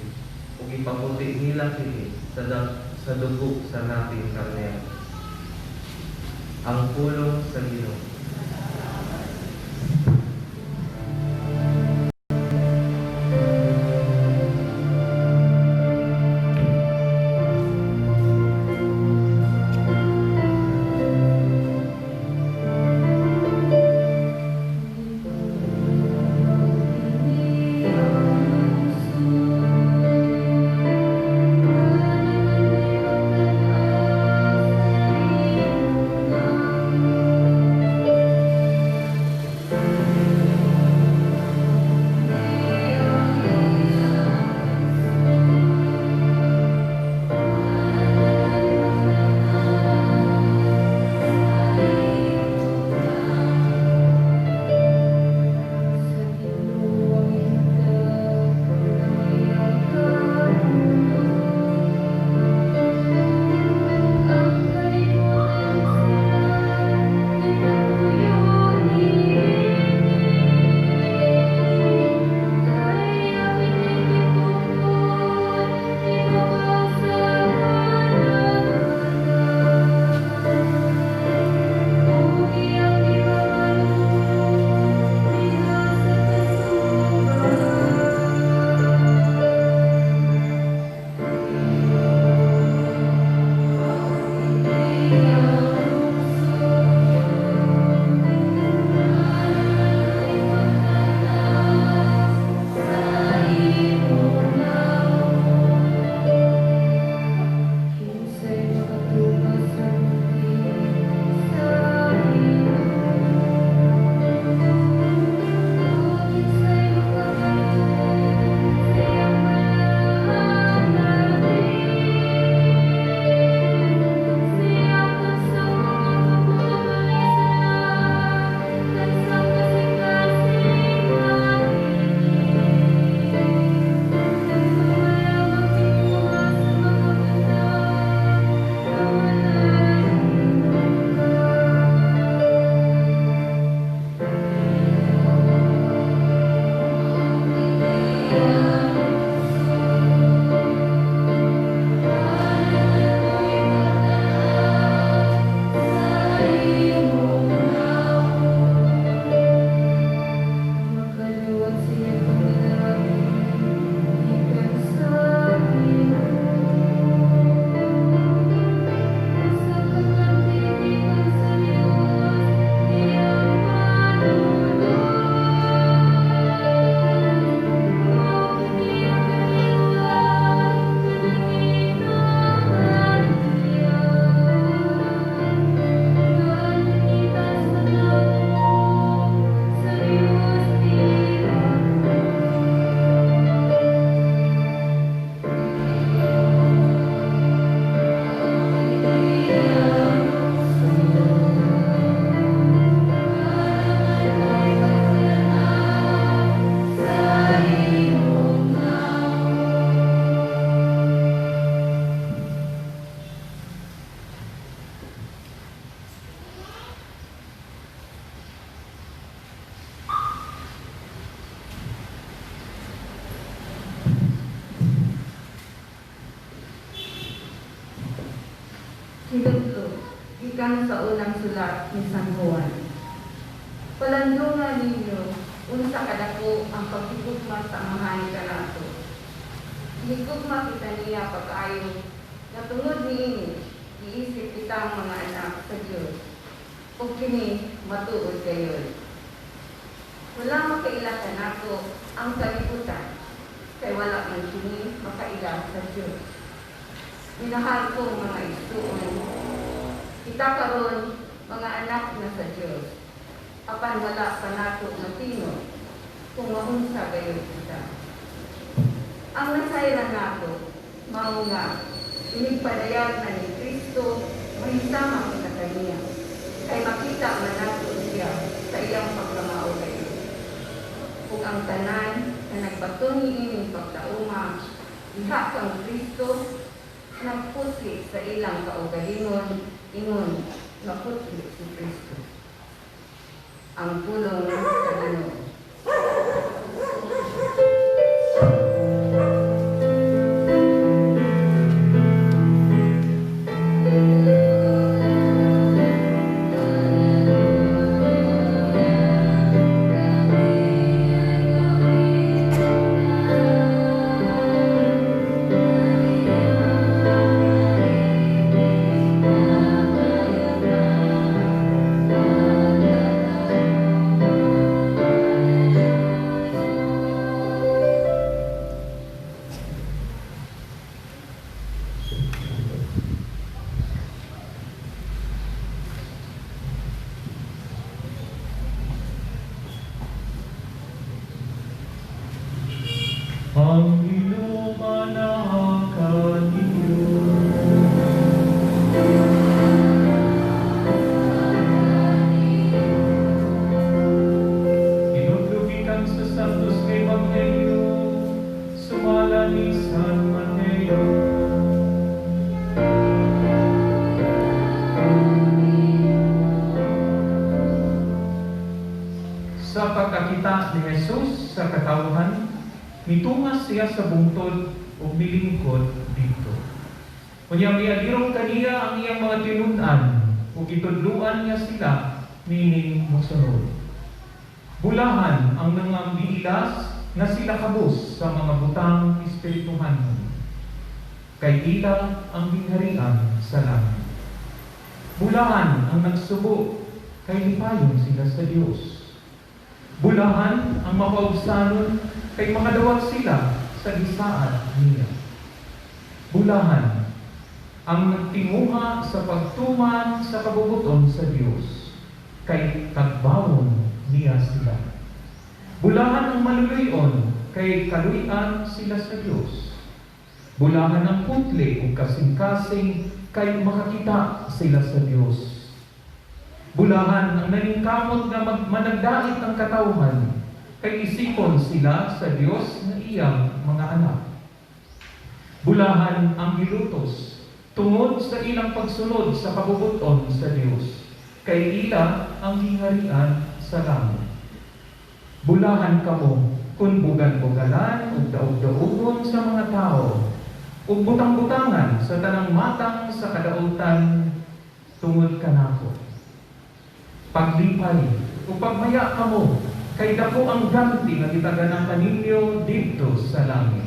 ug gipaputi nila kini sa dugo sa Nating Karnero." Ang pulong sa Ginoo. Hinudlo, gikan sa unang sulat ni San Juan. Palandungan ninyo, unsa kadako ang paghigugma sa Amahan kanato. Gihigugma kita niya pag-ayo, nga tungod niini, giisip kitang mga anak sa Dios. Ug kini matuod gayod. Wala makaila kanato ang kalibutan, kay wala man kini makaila sa Dios. Minahal ko mga igsuon, kita karon mga anak na sa Dios, apan wala pa nato matino kung maunsa gayud kita. Ang nasayran nato, mao nga inig padayag na ni Kristo, mahisama kita kaniya, kay makita man nato siya sa iyang pagkamao gayud. Ug ang tanan na nagbaton niining paglauma diha kang Kristo, nagputli sa ilang kaugalingon, ingon naputli si Kristo. Ang pulong sa Ginoo. Ang Ginoo manaaka ninyo. Hinudlo gikan sa Santos nga Ebanghelyo sumala ni San Mateo. Sa pagkakita ni Jesus sa katawhan, mitunga siya sa bungtod ug milingkod didto. Unya mialirong kaniya ang iyang mga tinun-an ug gitudluan niya sila niining mosunod. Bulahan ang nanganggiilas nga sila kabus sa mga butang espirituhanon, kay ila ang gingharian sa langit. Bulahan ang nagsubo, kay lipayon sila sa Dios. Bulahan ang mapaubsanon, kay makadawat sila sa gisaad niya. Bulahan ang nagtinguha sa pagtuman sa kabubuton sa Dios, kay tagbawon niya sila. Bulahan ang maluluyon, kay kaluy-an sila sa Dios. Bulahan ang putli ug kasing-kasing, kay makakita sila sa Dios. Bulahan ang naningkamot nga managdait ang katawhan, kay isipon sila sa Dios nga iyang mga anak. Bulahan ang gilutos tungod sa ilang pagsunod sa kabubuton sa Dios, kay ila ang gingharian sa langit. Bulahan kamo kun bugal-bugalan ug daog-daogon sa mga tao, ug butang-butangan sa tanang matang sa kadautan tungod kanako. Paglipay ug pagmaya kamo, kay dako ang ganti nga gitaganan kaninyo didto sa langit.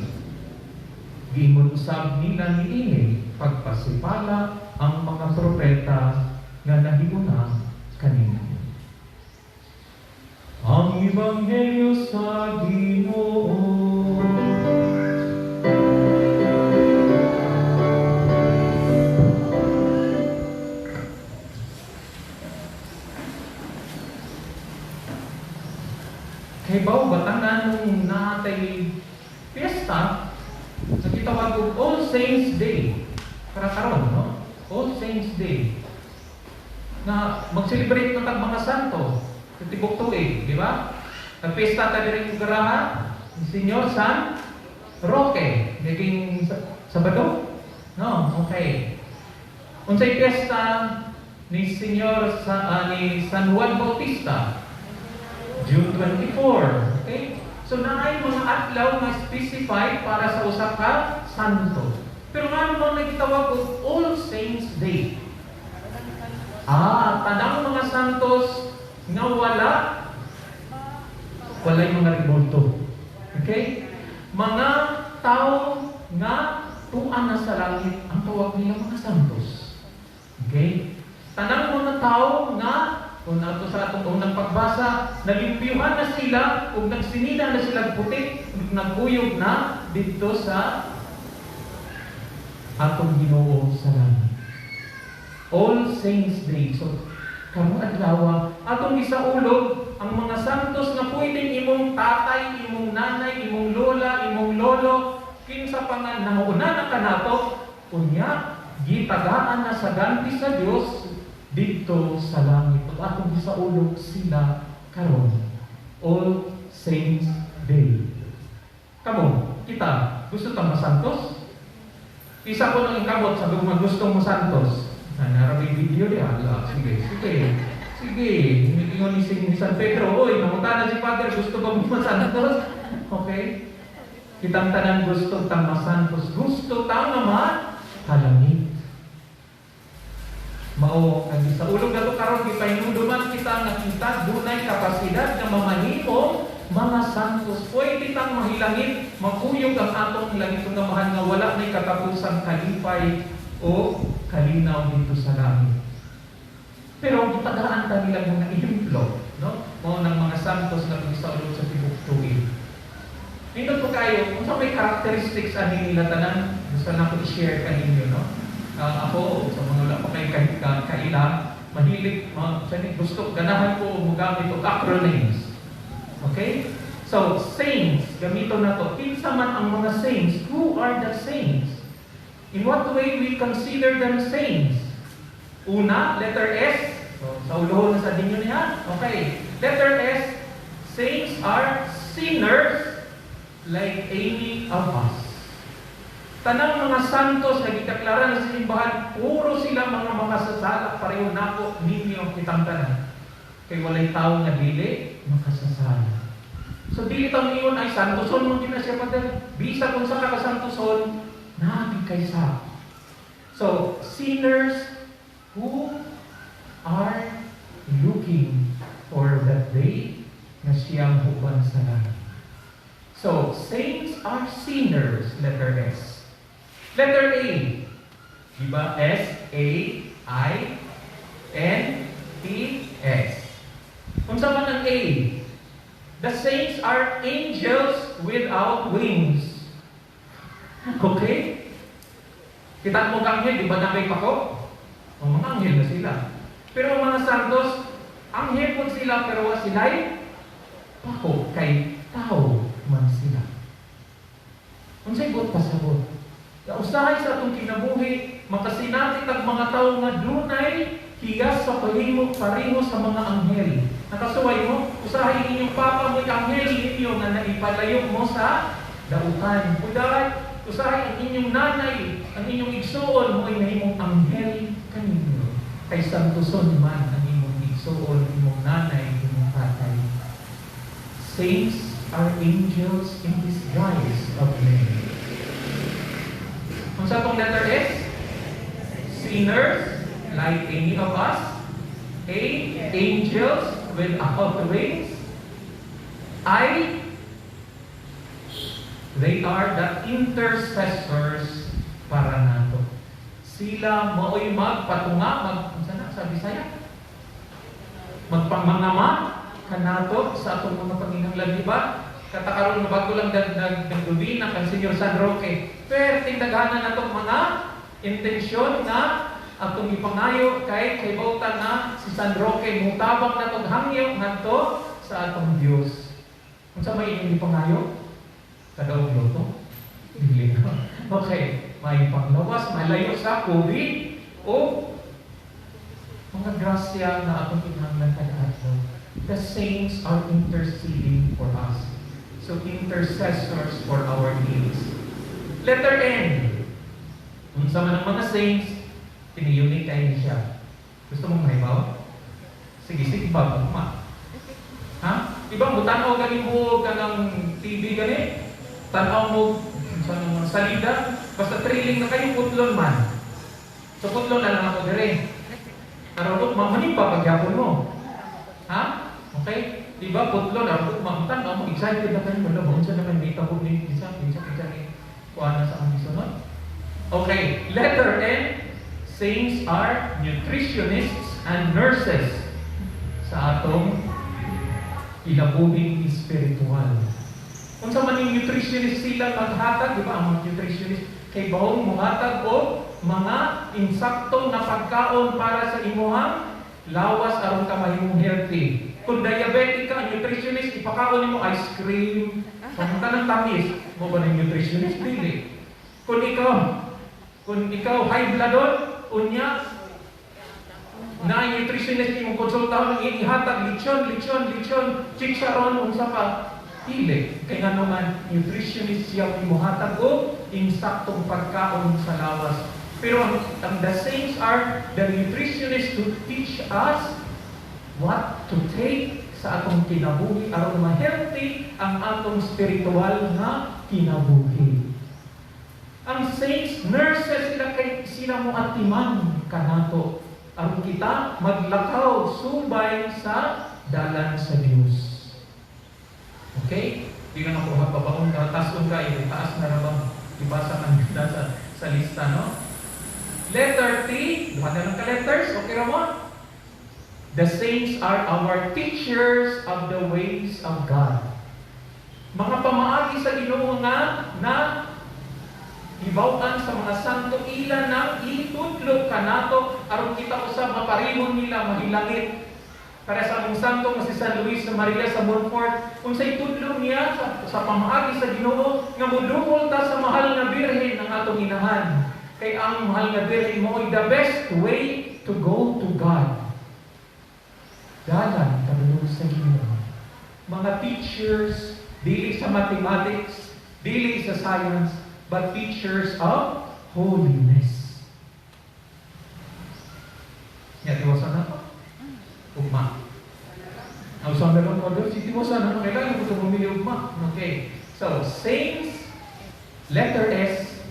Giingon usab nila niini pagpasipala ang mga propeta nga nahiuna kanina. Ang Ebanghelyo sa Ginoo. Kay baw ba tanan nung naatay piyesta sa gitawag og All Saints Day para karon, no? All Saints Day na mag-celebrate ng tag mga santo sa tibok tuig, di ba? Nagpiyesta ta diri sa Garaha ni Senyor San Roque, naging Sabado? No, okay. Unsay piyesta ni Senyor ni San Juan Bautista? June 24. Okay? So naay mga adlaw nga specified para sa usa ka santo. Pero ngano man nagitawag og All Saints Day? Ah, tanang mga santos nga walay mga rebulto. Okay? Mga tao nga tuan na sa langit ang tawag nila mga santos. Okay? Tanang mga tao nga kung nato sa atong unang pagbasa, nalimpyuhan na sila ug nagsinila na sila puti ug nagkuyog na didto sa atong Ginoo sa langit. All Saints Day. So, karong adlaw, atong gisaulog ang mga santos na pwedeng imong tatay, imong nanay, imong lola, imong lolo, kinsa pa nga nauna na kanato, unya gitagaan na sa ganti sa Dios didto sa langit. Ug atong gisaulog sila karon. All Saints Day. Kamo, kita, gusto tang masantos? Isa ko nang ikamot sa mga gustong masantos. Na narabi video di ala. Sige, sige. Sige, ingon ni San Pedro, "Oy, nangutana si Father, gusto ba mo masantos?" Okay? Kitang tanan gusto tang masantos, gusto tang nga kalangit. Mao nga gisaulog nato karon, gipahinumduman kita nga kita dunay kapasidad nga mamahimo mga santos. Pwede tang mahilangit, makuyog ang atong langit nga mahal nga wala nay katapusang kalipay o kalinaw didto sa langit. Pero gitagaan ta nila mga ehemplo, no? Mao ng mga santos na gisaulog sa tibuok tuig. Nindot po kayo, kung sa may characteristics ani nila tanan, gusto na ko i-share kaninyo, no? Ako, sa mga wala pa kayo kaila, mahilig, gusto, ganahan ko mogamit og acronyms. Okay? So, saints, gamito na to. Kinsa man ang mga saints? Who are the saints? In what way we consider them saints? Una, letter S. So, sa ulohon na sa ninyo niya. Okay. Letter S, saints are sinners like any of us. Tanang mga santos na gideklara na sa simbahan, puro sila mga makasasala, pareho nako, ninyo, kitang tanan. Kay walay tao nga dili makasasala. So dili ta ingon ay santoson mo na siya, Father. Bisa kung sa kakasantoson, naagi kay sa. So, sinners who are looking for that day na siyang huban sa langit. So, saints are sinners, letter S. Letter A. Diba? S, A, I, N, T, S. Kung sa man ang A, the saints are angels without wings. Okay? Kita mo ang anghel, di ba na may pako? O mga anghel na sila. Pero ang mga santos, anghel po sila pero wa sila'y pako kay tao man sila. Unsay buot pasabot? Usahay sa atong kinabuhi, makasinati tag mga tao nga dunay hiyas sa pahimo pareho sa mga anghel. Nakasuway mo, usahay inyong papa mo'y anghel ninyo nga naipalayo mo sa dautan. Udahay, usahay ang inyong nanay, ang inyong igsuon mo'y nahimong anghel kaninyo. Kay santuson man ang imong igsuon, imong nanay, imong tatay. Saints are angels in disguise of men. Kung sa atong letter S, sinners like any of us. A, angels without wings. I, they are the intercessors para nato. Sila mao'y magpatunga, mag, unsa na, sa Bisaya? Magpangmangama kanato sa atong mga panginahanglan, di ba? Katakaroon nga bago lang nag nagdubina kang Senyor San Roque. Pero tindaghanan natong mga intensyon nga atong ipangayo kay bautan na si San Roque mutabang natong hangyo ngadto sa atong Dios. Unsa may inyong ipangayo? Kadaog loto? Dili. Okay, may panglawas, malayo sa COVID o mga grasya na atong kinahanglan kada adlaw. The saints are interceding for us. So, intercessors for our needs. Letter N. Unsa man ang mga saints, kini-unique kayo siya. Gusto mong mahibaw? Sige, sige ba? Ma. Ha? Iba mo, tanaw gani mo ka ng TV gani? Tanaw mo sa mga salida? Basta thrilling na kayo, putlon man. So, putlon na lang ako dire. Aron ugma, manimpa pagyapon mo. Ha? Okay? Di ba, putlon, aron ugma, ang tan-aw mo, excited na kayo, wala ba, unsa na kayo, may tabo ni isa, isa, isa, ni kuha na sa akong gisunod. Okay, letter N, saints are nutritionists and nurses sa atong kinabuhing espiritual. Unsa man yung nutritionist sila maghatag, di ba? Ang mga nutritionist kay bahong muhatag og mga insakto nga pagkaon para sa imuhang lawas aron ka mahimong healthy. Kung diabetic ka, ang nutritionist ipakaon nimo ice cream, pamunta ng tamis, mo ba ng nutritionist dili? Kung ikaw high blood unya na ang nutritionist imong konsultahon ang ihatag lechon, lechon, lechon, chicharon, unsa pa, dili. Kay ngano man nutritionist siya imuhatag og insaktong pagkaon sa lawas. Pero ang the saints are the nutritionists to teach us what to take sa atong kinabuhi aron ma-healthy ang atong spiritual nga kinabuhi. Ang saints, nurses sila kay sila mo atiman kanato aron kita maglakaw subay sa dalan sa Dios. Okay? Di na ako hababaon ka, taas-on ka, taas na ra ba? Ibasa ka na sa lista, no? Letter T, duha na lang ka letters, okay ra mo? The saints are our teachers of the ways of God. Mga pamaagi sa Ginoo nga na hibaw-an sa mga santo ila nang itudlo kanato aron kita usab maparehon nila mahilangit. Para sa among santo nga si San Luis Maria sa Montfort, unsay tudlo niya sa pamaagi sa Ginoo nga modungol ta sa mahal nga Birhen ang atong inahan. Kay ang mahal nga Birhen mo the best way to go to God. Dalan padulong sa Ginoo. Mga teachers dili sa mathematics, dili sa science, but teachers of holiness. Nya tiwasan na to. Ugma. Ang sa meron ko doon, si tiwasan na kailangan ko ito bumili ugma. Okay. So, saints, letter S,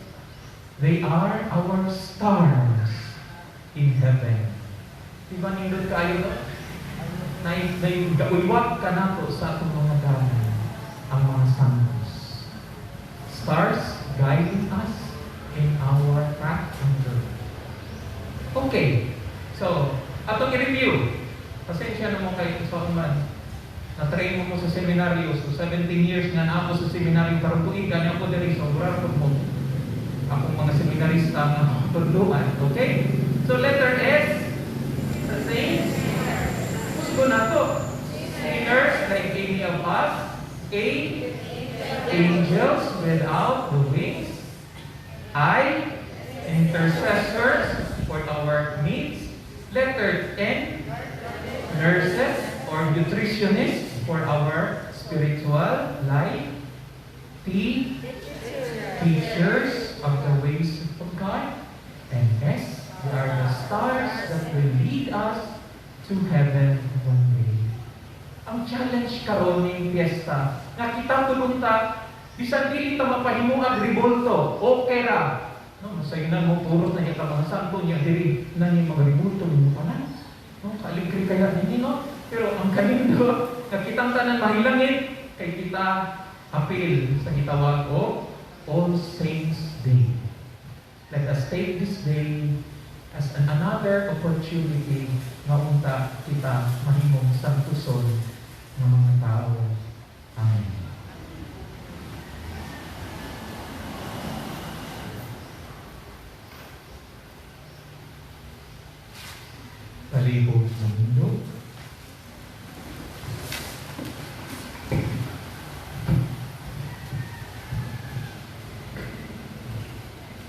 they are our stars in heaven. Di ba nindot kayo no? Na, na gaulwat ka nato sa atong mga dalan, ang mga santos. Stars guiding us in our path and journey. Okay. So, atong i-review. Pasensya na mo kay sa man. Na-train mo ko sa seminaryo. So, 17 years nga na ako sa seminaryo. Karong tuig, gani ako diri. So, mura mo akong mga seminarista nga tudluan. Okay? So, letter S, sa saints, kusgo na to. Sinners like any of us. A, angels without the wings. I, intercessors for our needs. Letter N, nurses or nutritionists for our spiritual life. T, teachers of the ways of God. And S, they are the stars that will lead us to heaven one day. Ang challenge karon ning piyesta, nga kita tulunta, bisan dili ta mapahimuag ribulto, okay ra. No, masayunan mo puros na niya ka mga santo niya diri na niya mga ribulto nimo tanan. No, kaligri kaya ninyo, no? Pero ang kanindot, nga kitang tanan mahilangit kay kita apil sa gitawag og All Saints Day. Let us take this day as another opportunity nga unta kita mahimong santuson ng mga tao. Amen. Palibot ng mundo.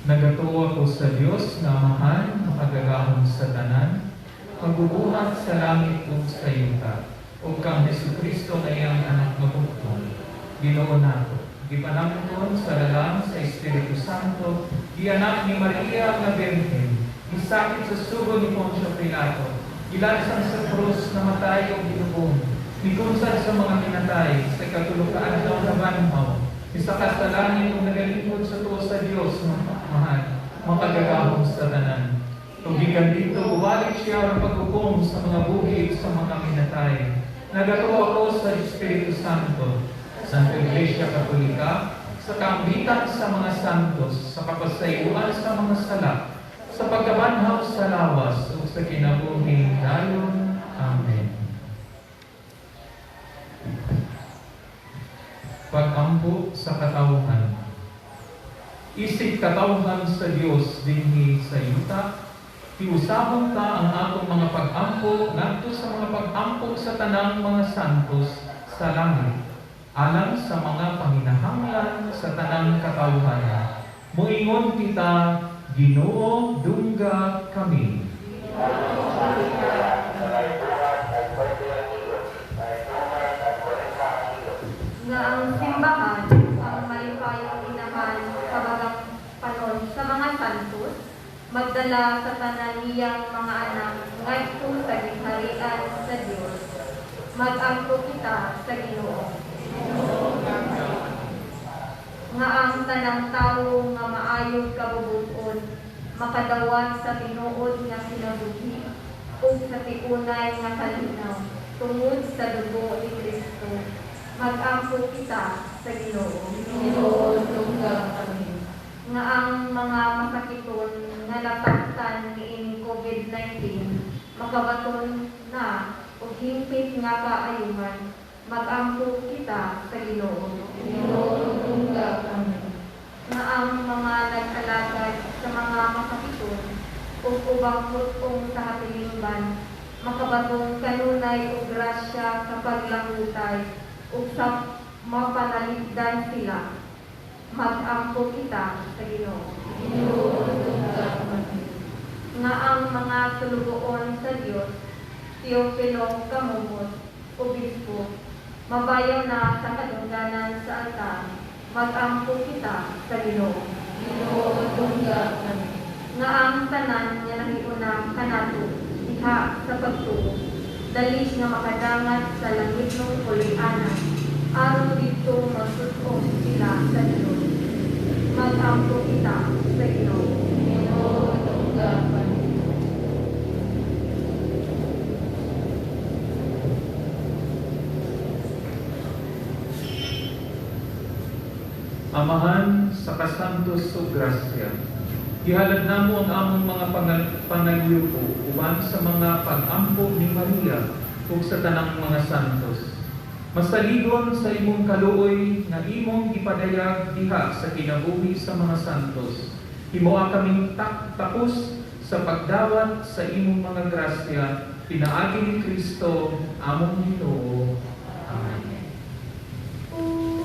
Nagatuo ako sa Dios nga Amahan, makagagahom sa tanan, pagbubuhat sa langit ug sa yuta, ug kang Hesukristo nga iyang anak nga bugtong, Ginoo nato. Gipanangkon sa lalang sa Espiritu Santo, gianak ni Maria nga Birhen, gisakit sa sugo ni Poncio Pilato, gilansang sa krus, namatay ug gilubong, mikunsad sa mga minatay, sa ikatulo ka adlaw nabanhaw, isaka sa langit ug nagalingkod sa tuo sa Dios nga Amahan, makagagahom sa tanan. Ug gikan didto mubalik siya aron paghukom sa mga buhi ug sa mga minatay. Nagatuo ako sa Espiritu Santo, Santa Iglesia Katolika, sa kaambitan sa mga santos, sa kapasayloan sa mga sala, sa pagkabanhaw sa lawas ug sa kinabuhing dayon. Amen. Pag-ampo sa katawhan. Isip katawhan sa Dios dinhi sa yuta, tiusahon ta ang atong mga pag-ampo ngadto sa mga pag-ampo sa tanang mga santos sa langit, alang sa mga panginahanglan sa tanang katawhan. Moingon kita, Ginoo, dungga kami. Nga ang simbahan, ang malipayong inahan kabagang panon sa mga santos, magdala sa tanan niyang mga anak ngadto sa gingharian sa Dios. Mag-ampo kita sa Ginoo. Nga ang tanang tawo nga maayong kabubut-on makadawat sa tinuod nga kinabuhi ug sa tiunay nga kalinaw tungod sa dugo ni Kristo. Mag-ampo kita sa Ginoo. Ginoo, dungga kami. Nga ang mga masakiton nga napaktan niining COVID-19 makabaton na og hingpit nga kaayuhan. Mag-ampo kita sa Ginoo. Ginoo, dungga kami. Nga ang mga nag-alagad sa mga masakiton ug ubang put-ong sa katilingban makabaton kanunay og grasya sa paglangutay ug sa mapanalipdan sila. Mag-ampo kita sa Ginoo. Ginoo, dungga kami. Nga ang mga sulugoon sa Dios, Teofilo Camomot, Obispo, mabayaw na sa kadungganan sa altar. Mag-ampo kita sa Ginoo. Ginoo, dungga kami. Nga ang tanan nga nahiuna kanato diha sa pagtuo, dali nga makadangat sa langitnong puloy-anan, aron didto magtut-ong sila sa Dios. Mag-ampo kita sa Ginoo. Ginoo, dungga kami. Amahan sa kasantos ug grasya, gihalad namo ang among mga pangalyuko uban sa mga pag-ampo ni Maria ug sa tanang mga santos. Masaligon sa imong kaluoy nga imong gipadayag diha sa kinabuhi sa mga santos. Himoa kaming tapos sa pagdawat sa imong mga grasya, pinaagi ni Kristo among Ginoo. Amen. Amen.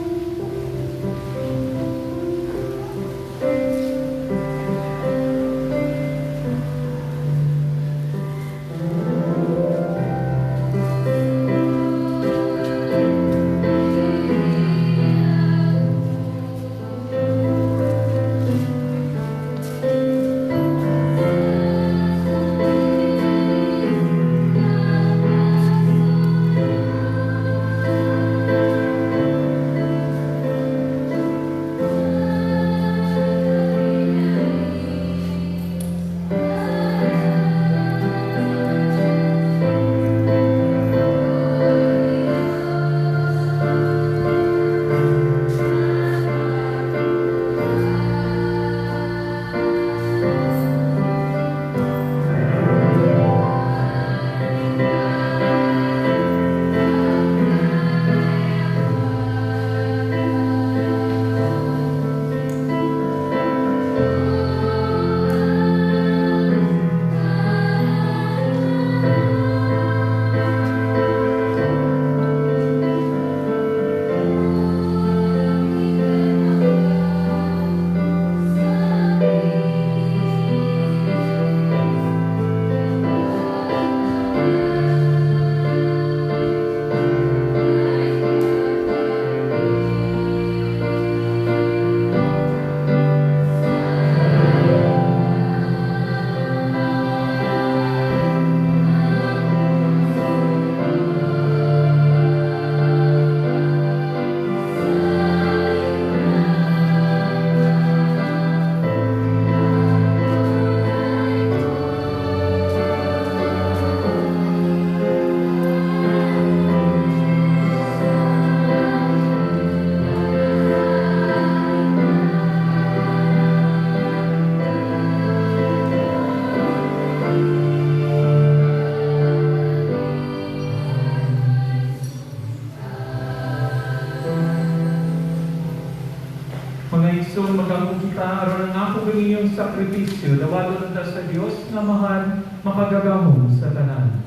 Mga igsoon, mag-ampo kita aron ang ako ug inyong sakripisyo dawaton ta sa Dios nga Amahan, makagagahom sa tanan.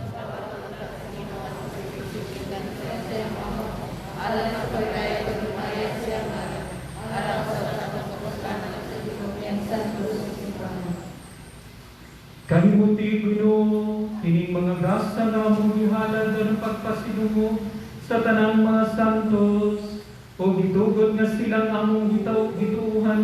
Kanimuti, Ginoo, kining mga gasa nga among gihalad aron pagpasidungog sa tanang mga santos, o gitugot nga silang among gituohan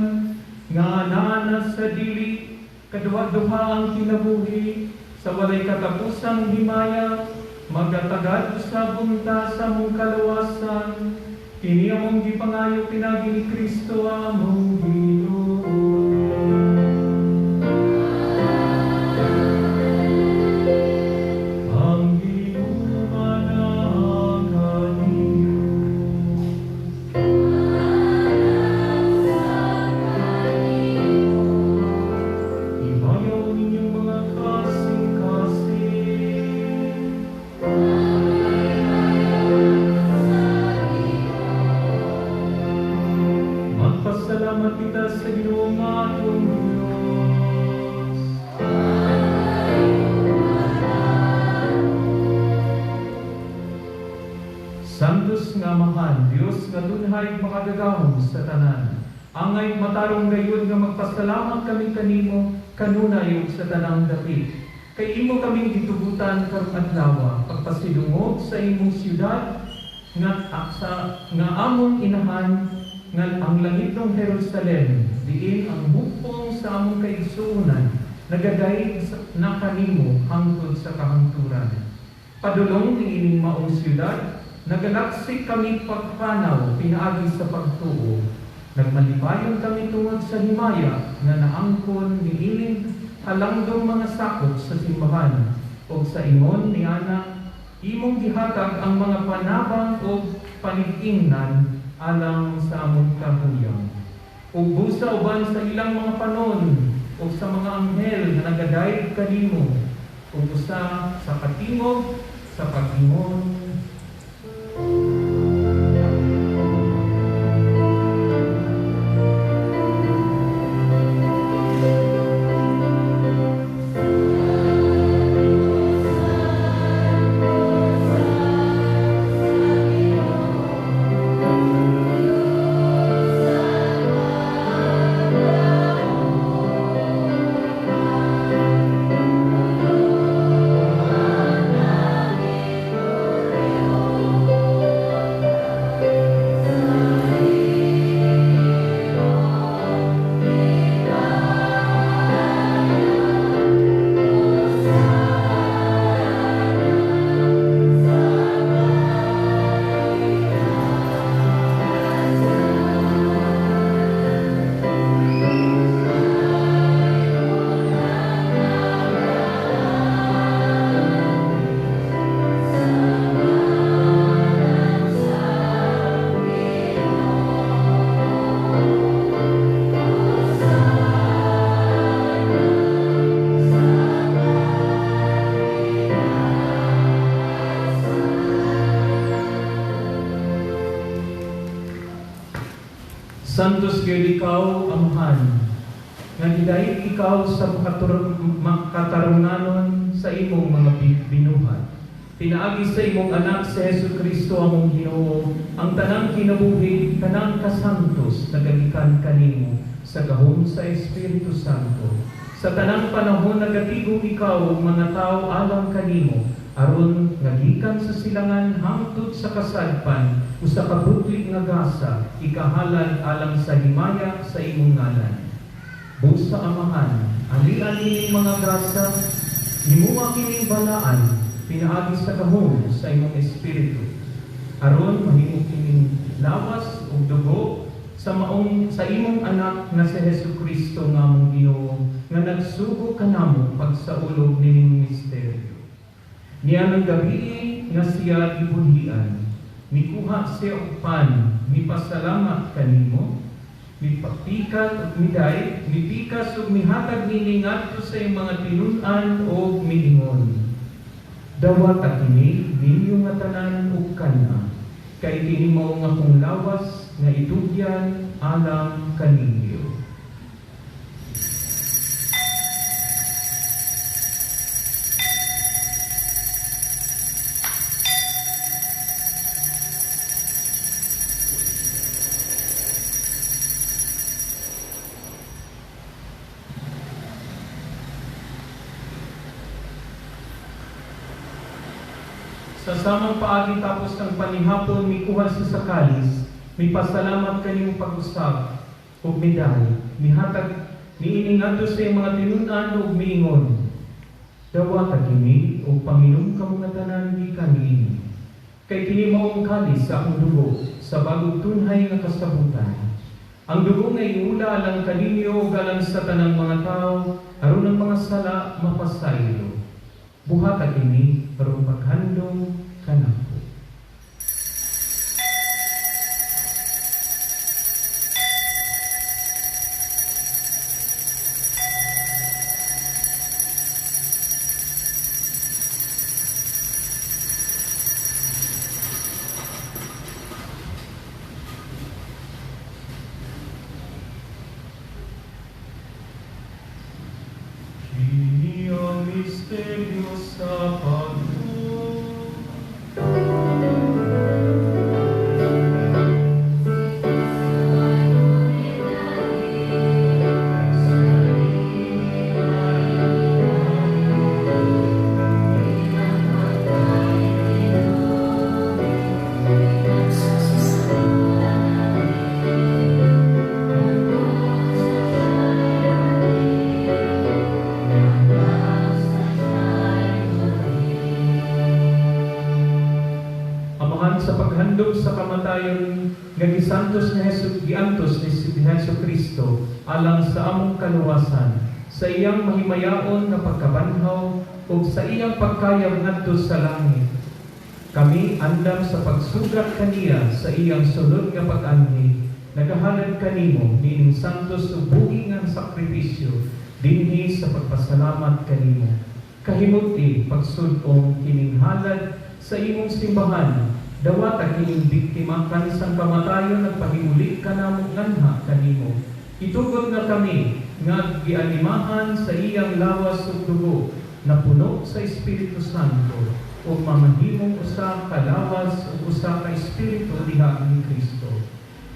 nga naa sa dili kaduha-duha ang kinabuhi sa walay katapusang himaya, magatagad usab unta sa among kalawasan. Kini among gipangayo pinaagi ni Kristo among Ginoo. Ang Ginoo manaa kaninyo. Ibayaw ninyong mga kasing-kasing. Magpasalamat kita sa Ginoo nga atong Dios. Santos nga Amahan, Dios nga tunhay makagagahom sa tanan. Angay matarong gayud nga magpasalamat kami kanimo kanunay ug sa tanang dapit. Kay imo kaming gitugutan karong adlaw pagpasidungog sa imong siyudad nga sa nga among inahan nga ang langitnong Jerusalem, diin ang hukpong sa among kaigsuonan nagadayeg na kanimo hangtod sa kahangturan. Padulong niining maong siyudad, nagalaksik kami pagpanaw pinaagi sa pagtuo. Nagmalipayon kami tungod sa himaya nga naangkon niining halangdong mga sakop sa simbahan og sa ingon ni ana imong gihatag ang mga panabang og panig-ingnan alang sa among kahuyang. Ug busa uban sa ilang mga panon ug sa mga anghel nga nagadayeg kanimo ug usa sa katingog sa pag-ingon. Santos gyud ikaw, Amahan, nga gidayeg ikaw sa makatarunganon sa imong mga binuhat. Pinaagi sa imong anak si Hesus Kristo among Ginoo, ang tanang kinabuhi, tanang kasantos nagagikan kanimo sa gahom sa Espiritu Santo. Sa tanang panahon nagatigom ikaw ug mga tawo alang kanimo, aron ngagikan sa silangan hangtod sa kasadpan usa ka buklig nga gasa ikahalad alang sa himaya sa imong ngalan. Busa Amahan, ali-ali ning mga gasa, himuha kining balaan pinaagi sa gahom sa imong espiritu, aron mahimo kining lawas ug dugo sa maong sa imong anak nga si Hesus Kristo nga among Ginoo nga nagsugo kanamo pagsaulog nining misteryo. Niya ng gabi nga siya gibudhian, mikuha siya og pan, mipasalamat kanimo, mipapikat ug miday, mipikas ug mihatag nini ngadto sa iyang mga tinun-an ug miingon. Dawata kini ninyo nga tanan ug kana, kay kini mao nga akong lawas nga itugyan alang kaninyo. Sa samang paagi tapos ng panihapon, mikuha siya sa kalis, mipasalamat kanimo pag-usab, ug midali, mihatag, niini ngadto sa iyang mga tinun-an ug miingon, dawata kini ug panginom kamo nga tanan gikan niini. Kay kini mao ang kalis sa akong dugo, sa bagong tunhay nga kasabutan. Ang dugo nga iula alang kaninyo ug alang sa tanang mga tawo, aron ang mga sala mapasaylo. Buhata kini aron paghandom kanako. Kini ang misteryo sa pagtuo. Amahan, sa paghandom sa kamatayon nga gisantos ni Jesus, giantos ni Hesus Kristo alang sa among kaluwasan, sa iyang mahimayaon nga pagkabanhaw ug sa iyang pagkayab ngadto sa langit. Kami andam sa pagsugat kaniya sa iyang sulod nga pag-anhi, nagahalad kanimo niining santos ug buhi nga sakripisyo dinhi sa pagpasalamat kanimo. Kahimuti pagsud-ong kining halad sa imong simbahan, dawata kining biktima kanisang kamatayon nagpahimuli kanamo nganha kanimo. Itugot nga kami nga gianimahan sa iyang lawas ug dugo na puno sa Espiritu Santo ug mamahimong usa ka lawas ug usa ka espiritu diha ni Kristo.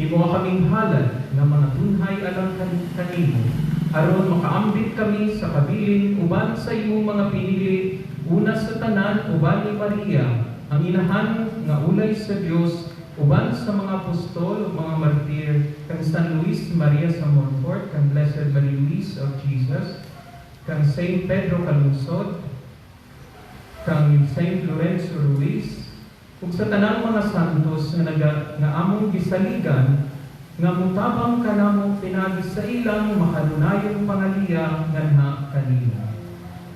Himoa kaming halad nga mga tunhay alang kanimo, aron makaambit kami sa kabilin uban sa imong mga pinili, una sa tanan uban ni Maria, ang inahan nga ulay sa Dios, uban sa mga apostol ug mga martir, kang San Luis Maria sa Montfort, kang Blessed Marie Louise of Jesus, kang Saint Pedro Calungsod, kang Saint Lorenzo Ruiz, ug sa tanang mga santos nga nga among gisaligan nga mutabang kanamo pinaagi sa ilang makanunayong pangaliya nganha kanimo.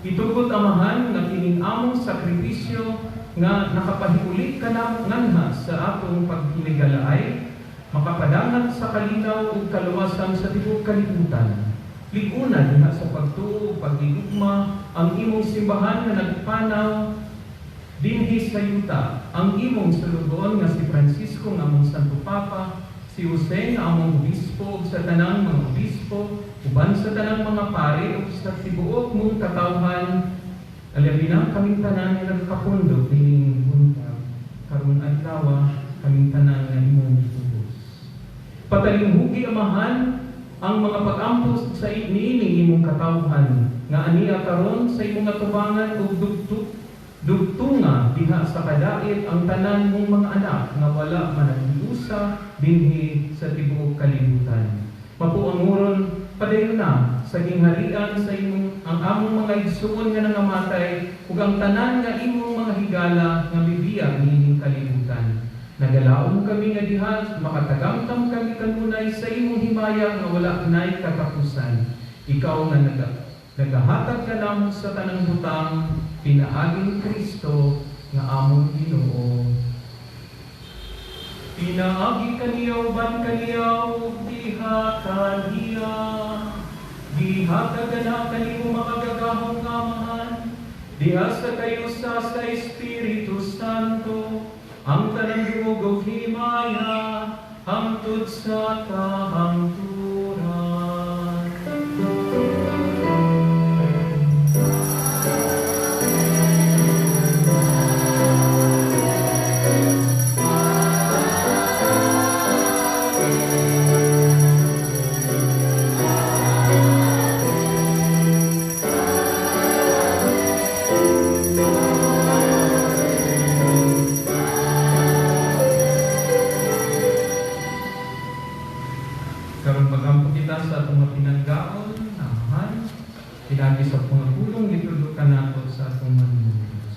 Itugot Amahan nga kining among sakripisyo nga nakapahiuli kanamo nganha sa atong paghinigalaay, makapadangat sa kalinaw ug kaluwasan sa tibuok kalibutan. Liguna diha sa pagtuo ug pagigugma ang imong simbahan nga nagpanaw dinhi sa yuta, ang imong sulugoon nga si Francisco nga among Santo Papa, si Jose nga among obispo ug sa tanang mga obispo, uban sa tanang mga pare ug sa tibuok mong katawhan. Alabi na kaming tanan nga nagkapundok dining buntag karon adlaw, kaming tanan nga imong gitubos. Patalinghugi Amahan ang mga pag-ampos sa niining imong katawhan nga aniya karon sa imong atubangan ug dugtunga diha sa kadait ang tanan mong mga anak nga wala managhiusa dinhi sa tibuok kalibutan. Mapuanguron padayon na sa gingharian sa imong ang among mga igsuon nga nangamatay ug ang tanan nga imong mga higala nga mibiya niining kalibutan. Nagalaom kami nga diha makatagamtam kami kanunay sa imong himaya nga wala nay katapusan. Ikaw nga nagahatag kanamo sa tanang butang pinaaging Kristo nga among Ginoo. Pinaagi kaniya uban kaniya ug diha kaniya, gihatag na kanimo makagagahom nga Amahan, diha sa kayusa sa Espiritu Santo, ang tanang dungog ug himaya, hangtod Hangtod sa kahangturan. Karon, magampo kita sa atong mga pinanggaon, Amahan, pinaagi sa mga pulong gitudlo kanato sa atong Manunubos.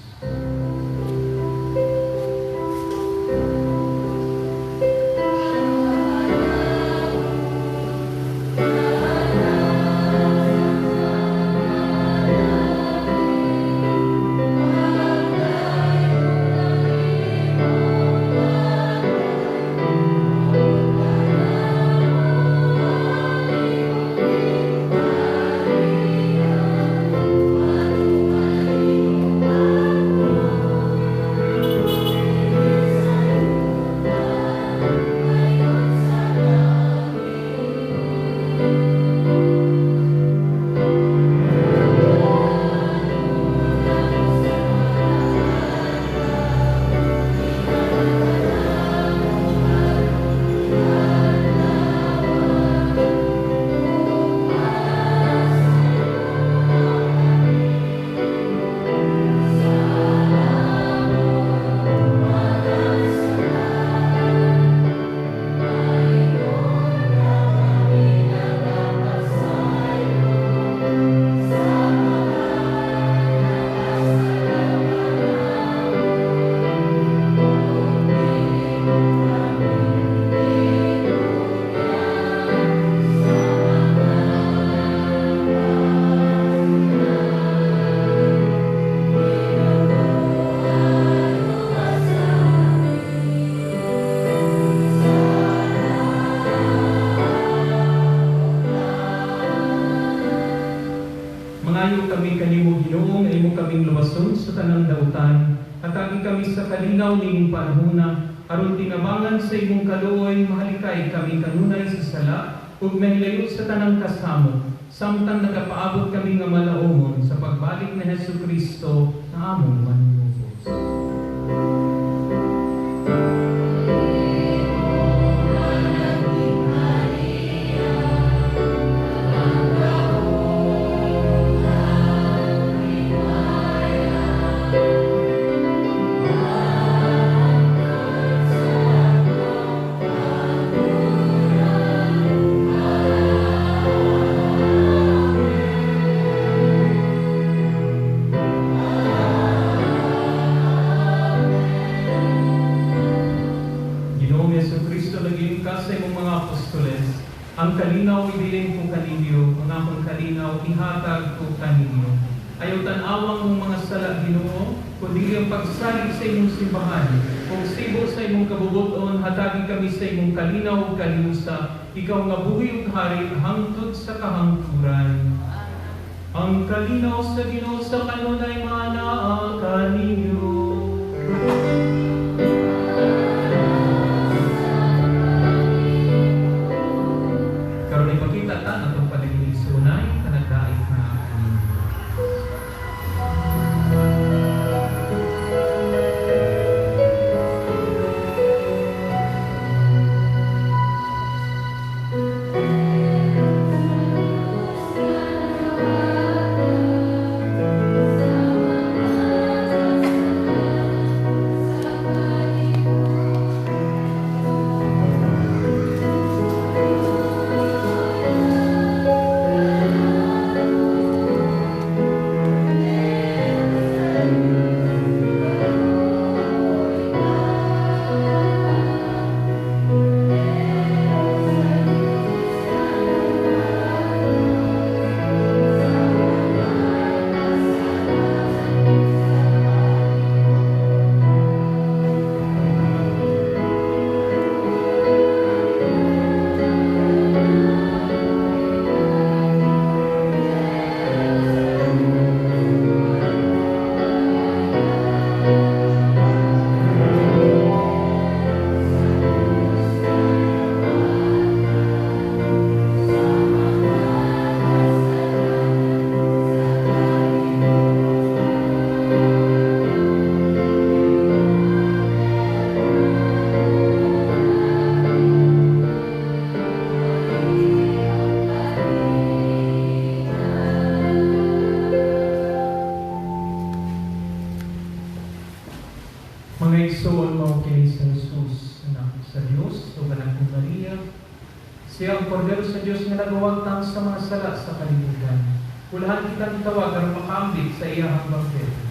Mangayo kami kanimo, Ginoo, nga imo kaming luwason sa tanang dautan. Hatagi kami sa kalinaw nimong panahona aron tinabangan sa imong kaluoy mahalikay kami kanunay sa sala ug mahilayo sa tanang kasamot samtang nagapaabot kami nga malaumon sa pagbalik ni Hesus Kristo na among Manunubos. Ginoong Hesus Kristo, nag-ingon ka sa imong mga apostoles, "Ang kalinaw ibilin ko kaninyo, ang akong kalinaw ihatag ko kaninyo." Ayaw tan-awang mong mga sala, Ginoo, kundi ang pagsalig sa imong simbahan. Kung sibo sa imong kabubuton, hatagi kami sa imong kalinaw ug kaliusa, ikaw nga buhi ug hari hangtod sa kahangturan. Ang kalinaw sa Ginoo sa kanunay manaa kaninyo. Karon, ipakita ta ang atong panaghiligsunay, panagdait na kaninyo. ang Kordero sa Dios nga nagawagtang sa mga sala sa kalibutan. Ulahan kitang gitawag aron makaambit sa iyahang bangkete.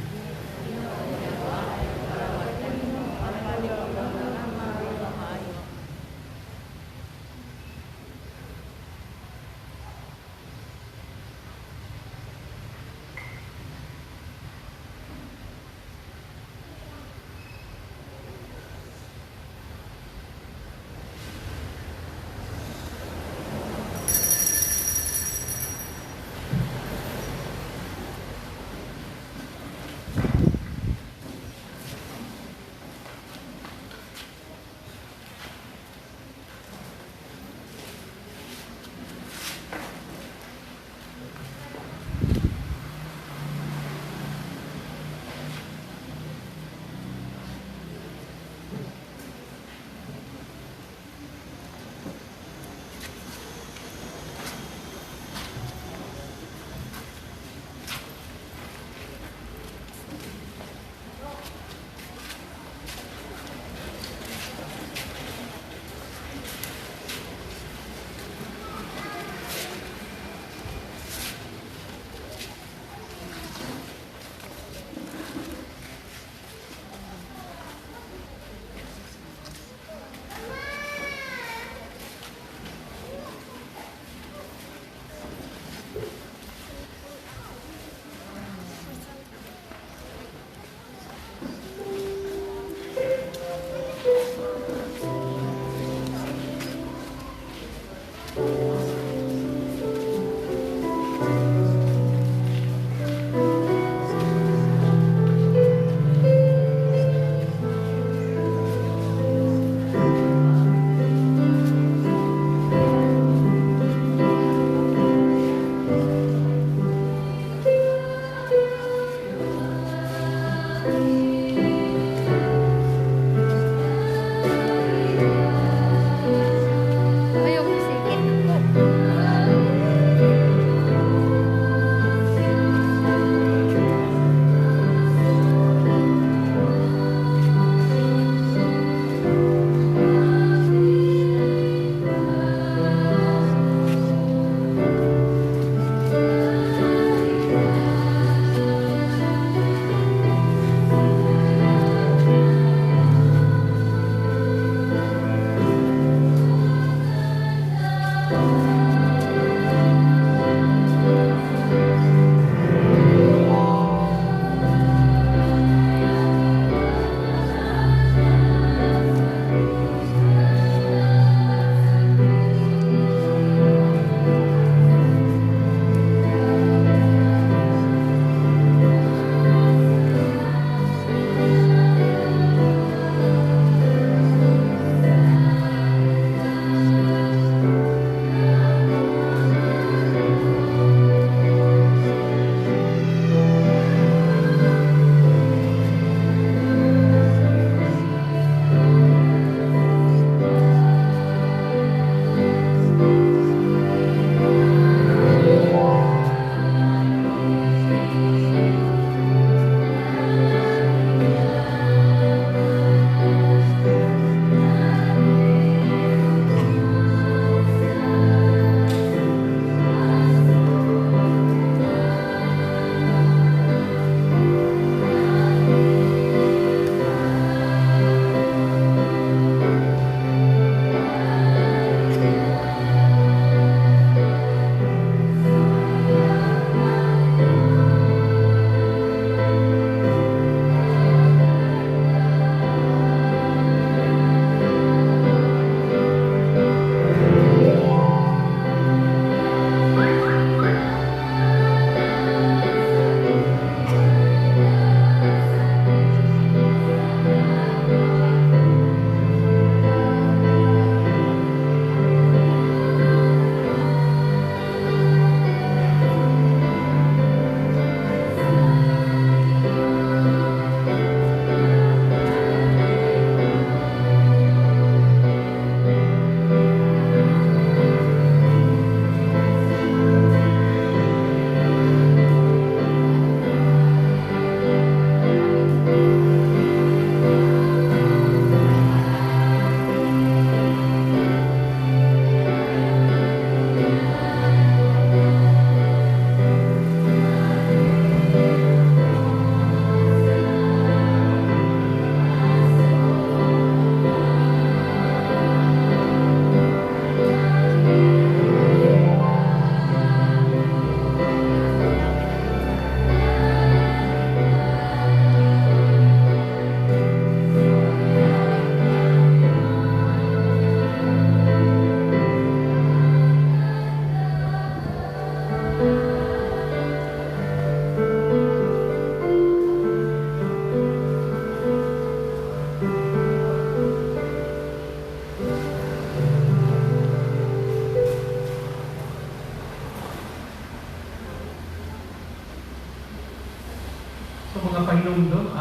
So mga pahinumdum,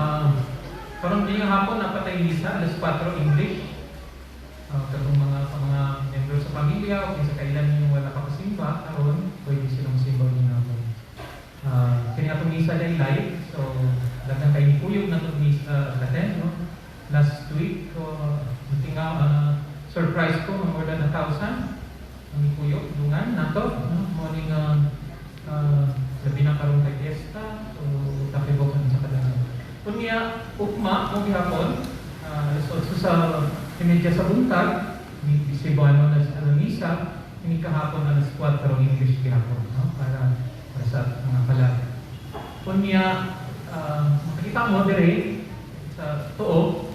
karon din hapon napatay misa alas 4 English. Katong mga membro sa pamilya o kinsa kailan ninyong wala ka pasimba karon, pwede silang simba din hapon. Kini atong misa day live, so daghan kay kuyog na tong misa attend, no? Last week tinga surprise ko more than 1,000 ang kuyog dungan nato, no? Morning labi na karon kay fiesta, so takibokan sa kadaghan. Unya ugma mo gihapon alas 8 sa imedya sa buntag, Cebuano na sa misa, ini kahapon alas 4 English gihapon, no? Para sa mga kalag. Unya makita mo dire sa tuo,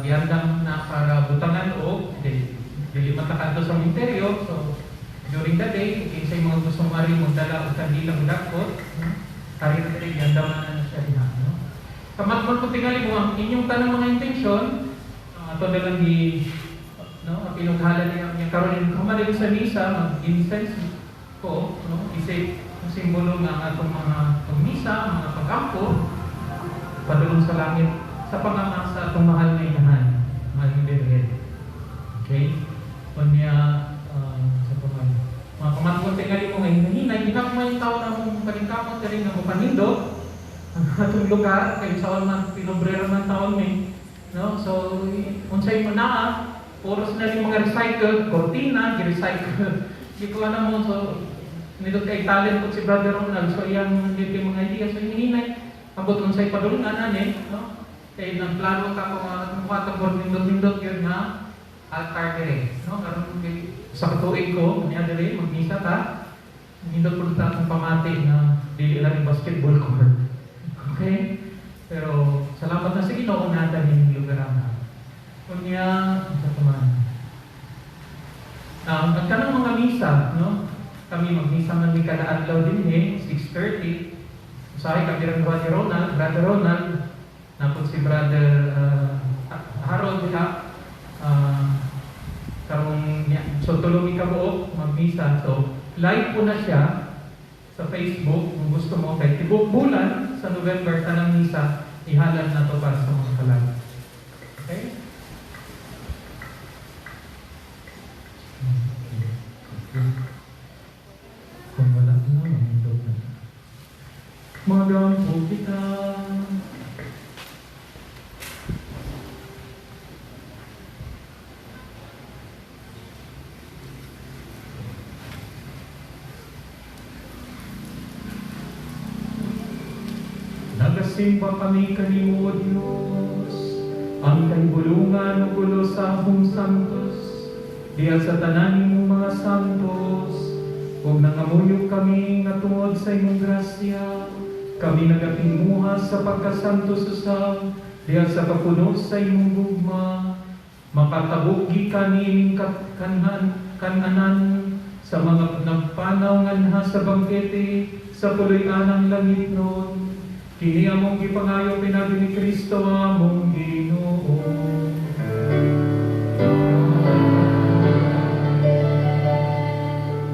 giandam na para butangan og dili man ta kadto sa minteryo, so during the day kinsay mga gusto mari magdala og kandila dagko, no? Kari na dire giandam na siya diha, no? Kamatman ko tingali mo ang inyong tanang mga intensyon, ato na lang di, no, pinughala niya ang karon human sa misa mag-incense ko, no, isip ang simbolo nga ang atong mga pagmisa, mga pagampo padulong sa langit sa pangama sa atong mahal na inahan, mahal ni Birhen. Okay? Unya sa pamay. Mga pamangkon tingali mo ngayon, hinay ginagmay tawo na mong paningkamot diri nga mopanindot ang atong lugar kay saon man pinobrero man taon ni, no? So unsay mo naa, puros na rin mga recycled cortina, gi-recycle. Di ko alam mo, so nindot kay talent po si Brother Ronald, so iyang dito yung mga idea, so hininay ambot unsay padulungan ani, no? Kay nagplano ka ko nga mukha ta nindot-nindot yun nga altar dire, no? Karon kay sa katuig ko niya dire magmisa ta, nindot pud ta akong pamati nga dili lang yung basketball court. Okay? Pero salamat na sa Ginoo nata ning lugar na. Unya sa kuman. Ang kanang mga misa, no? Kami magmisa man mi kada adlaw dinhi 6:30. Usahay kami rin duha ni Ronald, Brother Ronald, napod si Brother Harold diha. Karong so tulo mi kabuok magmisa. So live po na siya sa Facebook kung gusto mo kay tibok bulan sa November tanang misa ihalad na to para sa mga kalag. Okay? Kung wala na, mamindot na. Magampo kita. Nagasimba kami kanimo, O Dios, ang kahibulungan ug ulo sa akong santos, diha sa tanan nimong mga santos, ug nangamuyo kami nga tungod sa imong grasya, kami nagatinguha sa pagkasantos usab, diha sa kapuno sa imong gugma, makatabok gikan niining kananan sa mga nagpanaw nganha sa bangkete sa puloy-anang langit nun. Kini among gipangayo pinaagi ni Kristo among Ginoo.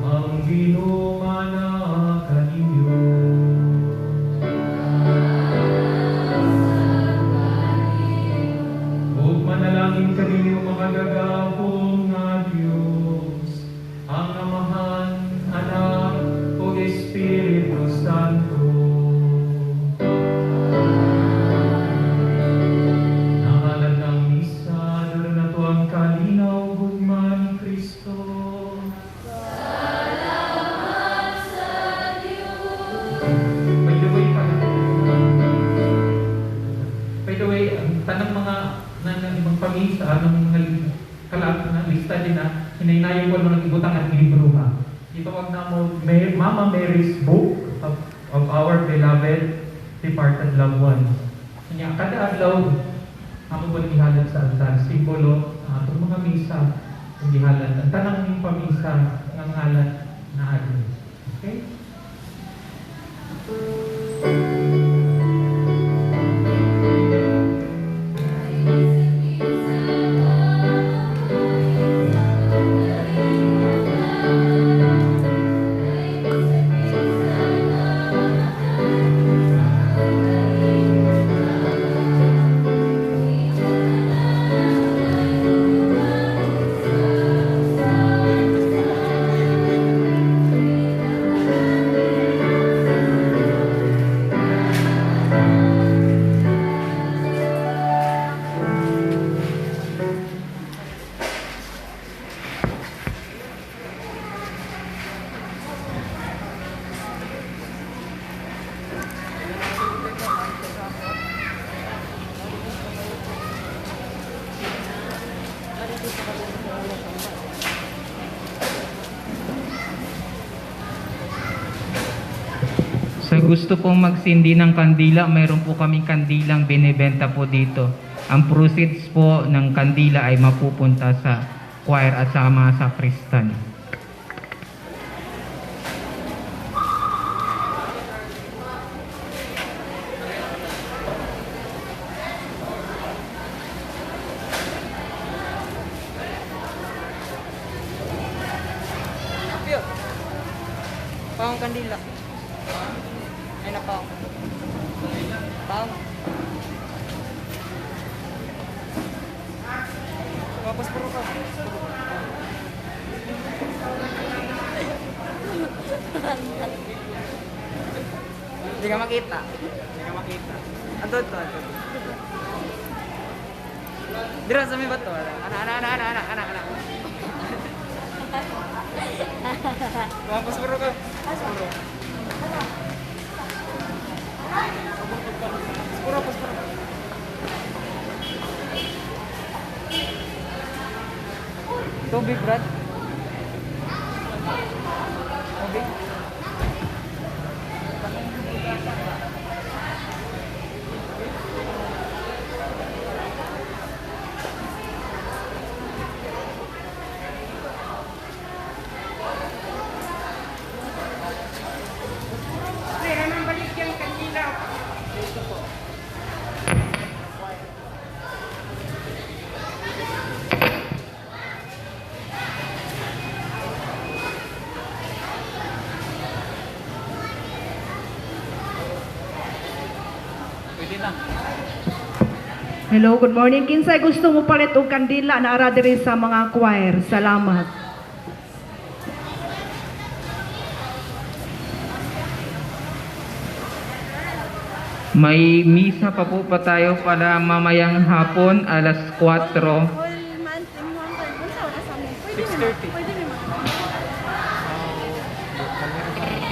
Ang Ginoo mana kaninyo. Ug manalangin kaninyo makagagahom nga Dios, ang Amahan, Anak, ug Espiritu Santo. Nangalan ng misa, dulo na to ang kalinaw, gugma ni Kristo. Salamat sa Diyos. By the way, pala. By the way, ang tanang mga na ibang pamisa, anong mga kalat na lista din na hinaynayon ko nang ibutang at libro ha. Gitawag na mo Mama Mary's Book of Our Beloved Departed Loved Ones. Kanya kada adlaw amo po gihalad sa altar, simbolo ang atong mga misa ang gihalad. Ang tanang ning pamisa nga ngalan na adto. Okay? Sa gusto pong magsindi ng kandila, mayroon po kaming kandilang binibenta po dito. Ang proceeds po ng kandila ay mapupunta sa choir at sa mga sakristan. Pang kandila. Ay na pang. Pang. Tapos puro ka. Hindi ka makita. Hindi ka makita. Ato, ato, ato. Dira sa may bato. Ana, ana, ana, ana, ana, ana, ana. Tapos puro ka. Puro. Puro, puro. Tubig, Brad. Tubig. Pwede na. Hello, good morning. Kinsay gusto mo palit og kandila na ara diri sa mga choir. Salamat. May misa pa po pa tayo para mamayang hapon alas 4. Whole month in one time. Unsa wala sa amin? Pwede naman. 6:30. Pwede naman.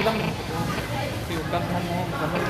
Ilang? Siugang mo, kamay.